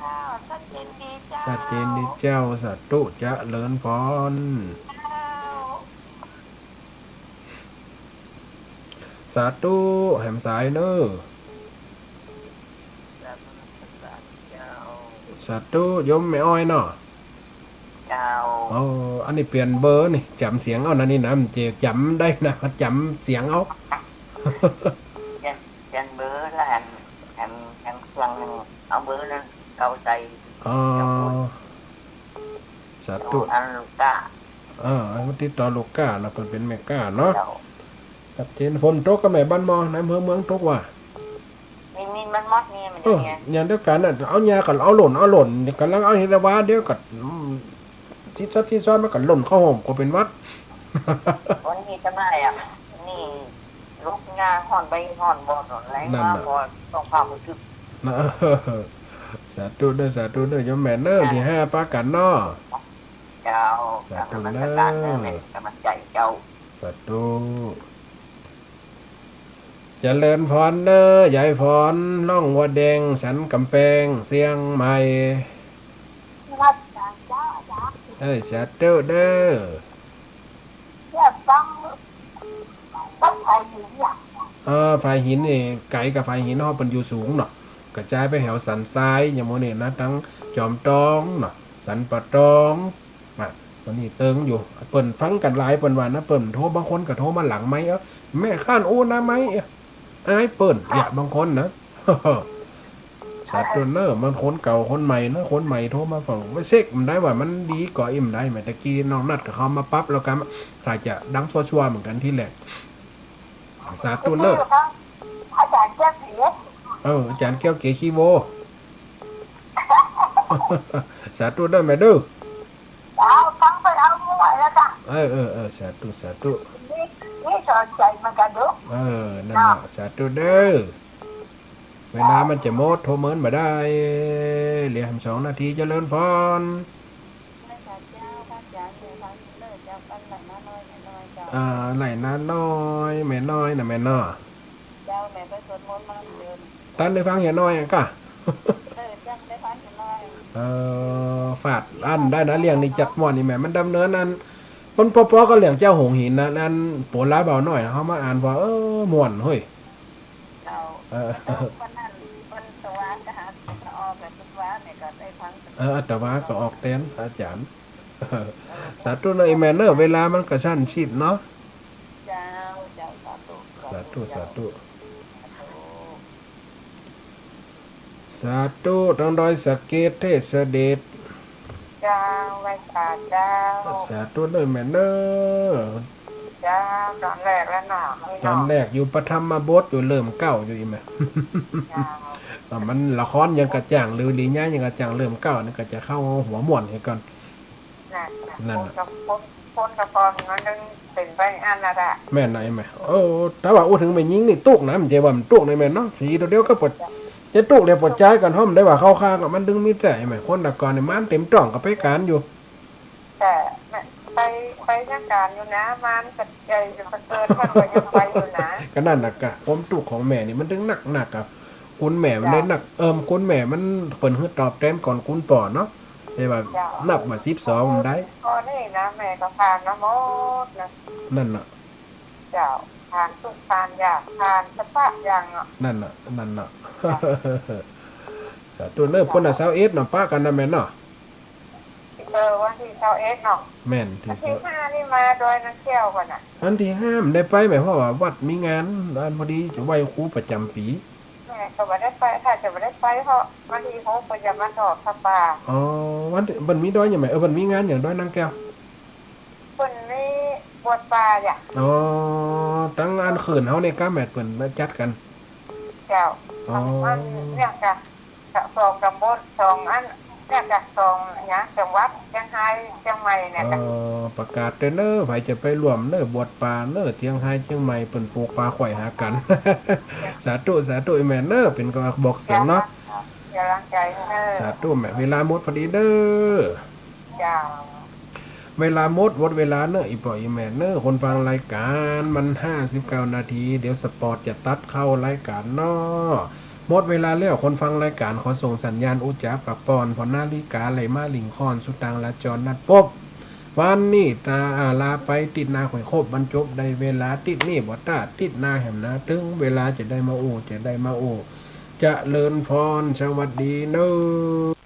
เจ้า ชัดเจนดีเจ้า ชัดเจนดีเจ้า สาธุ เจริญพร เจ้า สาธุ แหมสายเน้อ สาธุ โยมแม่อ้อยเนาะ เจ้า โอ้ อันนี้เปลี่ยนเบอร์นี่ จ๋ำเสียงเอานะนี่นะ มันจะจ๋ำได้นะ จ๋ำเสียงเอา เปลี่ยน เปลี่ยนเบอร์แล้ว แหม แหม แหมเครื่องนึ่ง เอาเบอร์นั้นเก่าใส่ อ๋อ สาธุ อันลูก้า เออ อันติดต่อลูก้าเนาะ เปิ้นเป๋นแม่ก้าเนาะ เจ้า ชัดเจน ฝนตกก่อแม่ บ้านหม้อ ในอำเภอเมืองตกว่า มี มีมันมดนี่ มัน เออ จะมี อย่างเดียวกั๋นน่ะ เอาหญ้าก่อน เอาหล่น เอาหล่น ก๋ำลังเอาเห็ดละวา เดี๋ยวก่อน อืม ทิศซอด ทิศซอด มันก็หล่นเข้าโฮม ก็เป๋นหวัด วันนี้จะมาอ่ะ นี่ ลุกงาฮ้อนไปฮ้อนบ่อนอะไร นั่นน่ะ มาบ่อนต้องพาไปทึก นะ สาธุเน้อ สาธุเน้อ โยมแม่เน้อ เจ้า ตี้ห้าปะกั๋นเนาะ เจ้า สาธุเน้อ กำลังใจเจ้า สาธุ เจริญพรเน้อ ยายพร ล่องวัวแดง สันก๋ำแปง เจียงใหม่ เอ้ย สาธุเน้อ เออ ฝายหินนี่ ไก๋กับฝายหินเฮา เปิ้นอยู่สูงเนาะ กระจายไปแถวสันทราย อย่างหมู่นี้นะ ตังจอมตองเนาะ สันป่าตอง อ่ะ วันนี้เติงอยู่ เปิ้นฟังกั๋นหลาย เปิ้นว่านะ เปิ้นโทร บางคนก็โทรมาหลังไมค์ เอ้อ แม่ข้านอู้หน้าไมค์ เอ้อ อายเปิ้น อย่า บางคนนะ สาธุเน้อ มันคนเก่าคนใหม่นะ คนใหม่โทรมาฟัง ไปเช็คมันได้ว่ามันดีก่อ อิ่มได้ไหม ตะกี้น้องนัดก็เข้ามาปั๊บแล้วก็ อาจจะดังชั่วๆ เหมือนกั๋นทีแรก สาธุเน้อ อาจ๋ารย์แก้วเก๋ เออ อาจ๋ารย์แก้วเก๋ขี้โว สาธุเน้อแม่เน้อ เอาฟังไปเอาไม่ไหวแล้วจ้ะ เออ เออ เออ สาธุ สาธุ นี่ นี่สอนใจมันกันดู เออ นั่นน่ะ เนาะ สาธุเน้อ เวลามันจะหมด โทรเมินบ่ได้ เหลือแหมสองนาที เจริญพร เจ้า พระอาจ๋ารย์ เดี๋ยวฟังเน้อเจ้า กันไหลนาน้อย แม่น้อยเจ้า อ่า ไหลนาน้อย แม่น้อยนะแม่เนาะ เจ้า แม่ไปสวดมนต์มาเดิน ตันได้ฟังเหียน้อยอะก้า เออ ตันได้ฟังเหียน้อย เออ ฝาดอั้นได้นะ เรื่องนี้จักม่วนนี่แหม มันดำเนินอัน มันปอๆ กับเรื่องเจ้าหงส์หินนะ อันโปรดหลายบ่าวน้อยนะ เฮามาอ่านว่า เออ ม่วนเฮ้ย เจ้า เออ เออ คนนั้น คนตะวาก็หา ก็ออกแบบตะวาเนี่ยก็ได้ฟัง เออ ตะวาก็ออกแตนอาจ๋ารย์ สาธุเนอะ อีแม่เนอะ เวลามันก็สั้นชิดเนาะ เจ้า เจ้า สาธุ สาธุ สาธุ สาธุ สาธุ ตังดอยสะเก็ดเทศเสด็จ เจ้า ไหว้สาเจ้า สาธุเนอะ แม่เนอะ เจ้า ต๋อนแรกแล้วเนาะ นี่เนาะ ต๋อนแรกอยู่ปฐมบทอยู่เริ่มเก้าอยู่อีแม่ เจ้า อ่ะ มันละครยังกระจ่างลือลีญายังกระจ่างเริ่มเก้านี่ก็จะเข้าหัวม่วนให้ก่อน นั่นน่ะ นั่นน่ะ คนกับ คน คนกับคนมันต้องเป๋นไปอันนั้นแหละ แม่นนะไอ้แม่ เออ ถ้าว่าอู้ถึงแม่ญิงนี่ตุ๊กนะ มันจะว่ามันตุ๊กในแม่นเนาะ ผีตัวเดียวก็ปวด จะตุ๊กเลยปวดใจกันห้อมได้ว่าเข้าข้างกับมันดึงมีแต่ไอ้แม่ คนตะก่อนนี่มันเต็มต้องกับไปการอยู่ แต่ไป ไปทางการอยู่นะ มันก็ใจอยู่เกิน มันก็ยังไปอยู่นะ ก็นั่นน่ะกะ ความตุ๊กของแม่นี่มันถึงหนักหนักอะ คุณแม่มันเลยหนัก เจ้า เอิ่ม คุณแม่มันเปิ้นหื้อตอบแตนก่อนคุณป้อเนาะ แต่ว่า เจ้า นับว่าสิบสองมันได้ ข้อนี้นะ แม่ก็ผ่านมาหมดนะ นั่นน่ะ เจ้า ผ่านตุ๊กข์ผ่านยาก ผ่านสะพะอย่างเนาะ นั่นน่ะ นั่นน่ะ เจ้า สาธุเนอะ พุ้นน่ะ ซาวเอ็ดเนาะ ปะกั๋นนะแม่เนาะ เออ วันตี้ซาวเอ็ดเนาะ แม่นตี้ วันตี้ซาว ห้านี่มาดอยนางแก้วก่อนน่ะ วันตี้ห้ามันได้ไปไหม เพราะว่าวัดมีงาน อันพอดีจะไหว้ครูประจ๋ำปี๋ แม่ก็บ่ได้ไป ถ้าจะบ่ได้ไป เพราะวันตี้หกก็จะมาทอดผ้าป่า อ๋อ วันตี้ มันมีดอยหยังแม่ เออ มันมีงานหยังดอยนางแก้ว เปิ้นมีบวชป่าจ้ะ อ๋อ ตังอันเขื่อนเฮาเนี่ยก้าแม่นเปิ้นมาจัดกั๋น เจ้า อ๋อ มันเนี่ยกะ สองตำบล สองอัน เนี่ยกะ สองหยัง จังหวัดเจียงฮาย เจียงใหม่เนี่ยกะ เออ ประกาศตวยเนอะ ใผจะไปร่วมเนอะ บวชป่าเนอะ เจียงฮาย เจียงใหม่ เปิ้นปลูกป่าไขว่หากั๋น สาธุ สาธุ อีแม่เนอะ เป๋นกำลังบอกเสียงเนาะ เจ้า กำลังใจ๋เนอะ สาธุแม่ เวลาหมดพอดีเนอะ เจ้า เวลาหมด หมดเวลาเนอะ อี่ป้ออี่แม่เนอะ คนฟังรายก๋านมันห้าสิบเก้านาที เดี๋ยวสปอตจะตัดเข้ารายก๋านเนาะ หมดเวลาแล้ว คนฟังรายก๋านขอส่งสัญญาณอู้จ๋าปะป้อน เพราะนาฬิกาไหลมาหลิ้งค่อน สุดตางลาจรนัดปบ วันนี้ตา อ่า ลาไป ติ๊ดหน้าค่อยคบ บรรจบได้เวลา ติ๊ดนี้บ่ต้า ติ๊ดหน้าแหมนา เถิงเวลาจะได้มาอู้ จะได้มาอู้ เจริญพร สวัสดีเนอะ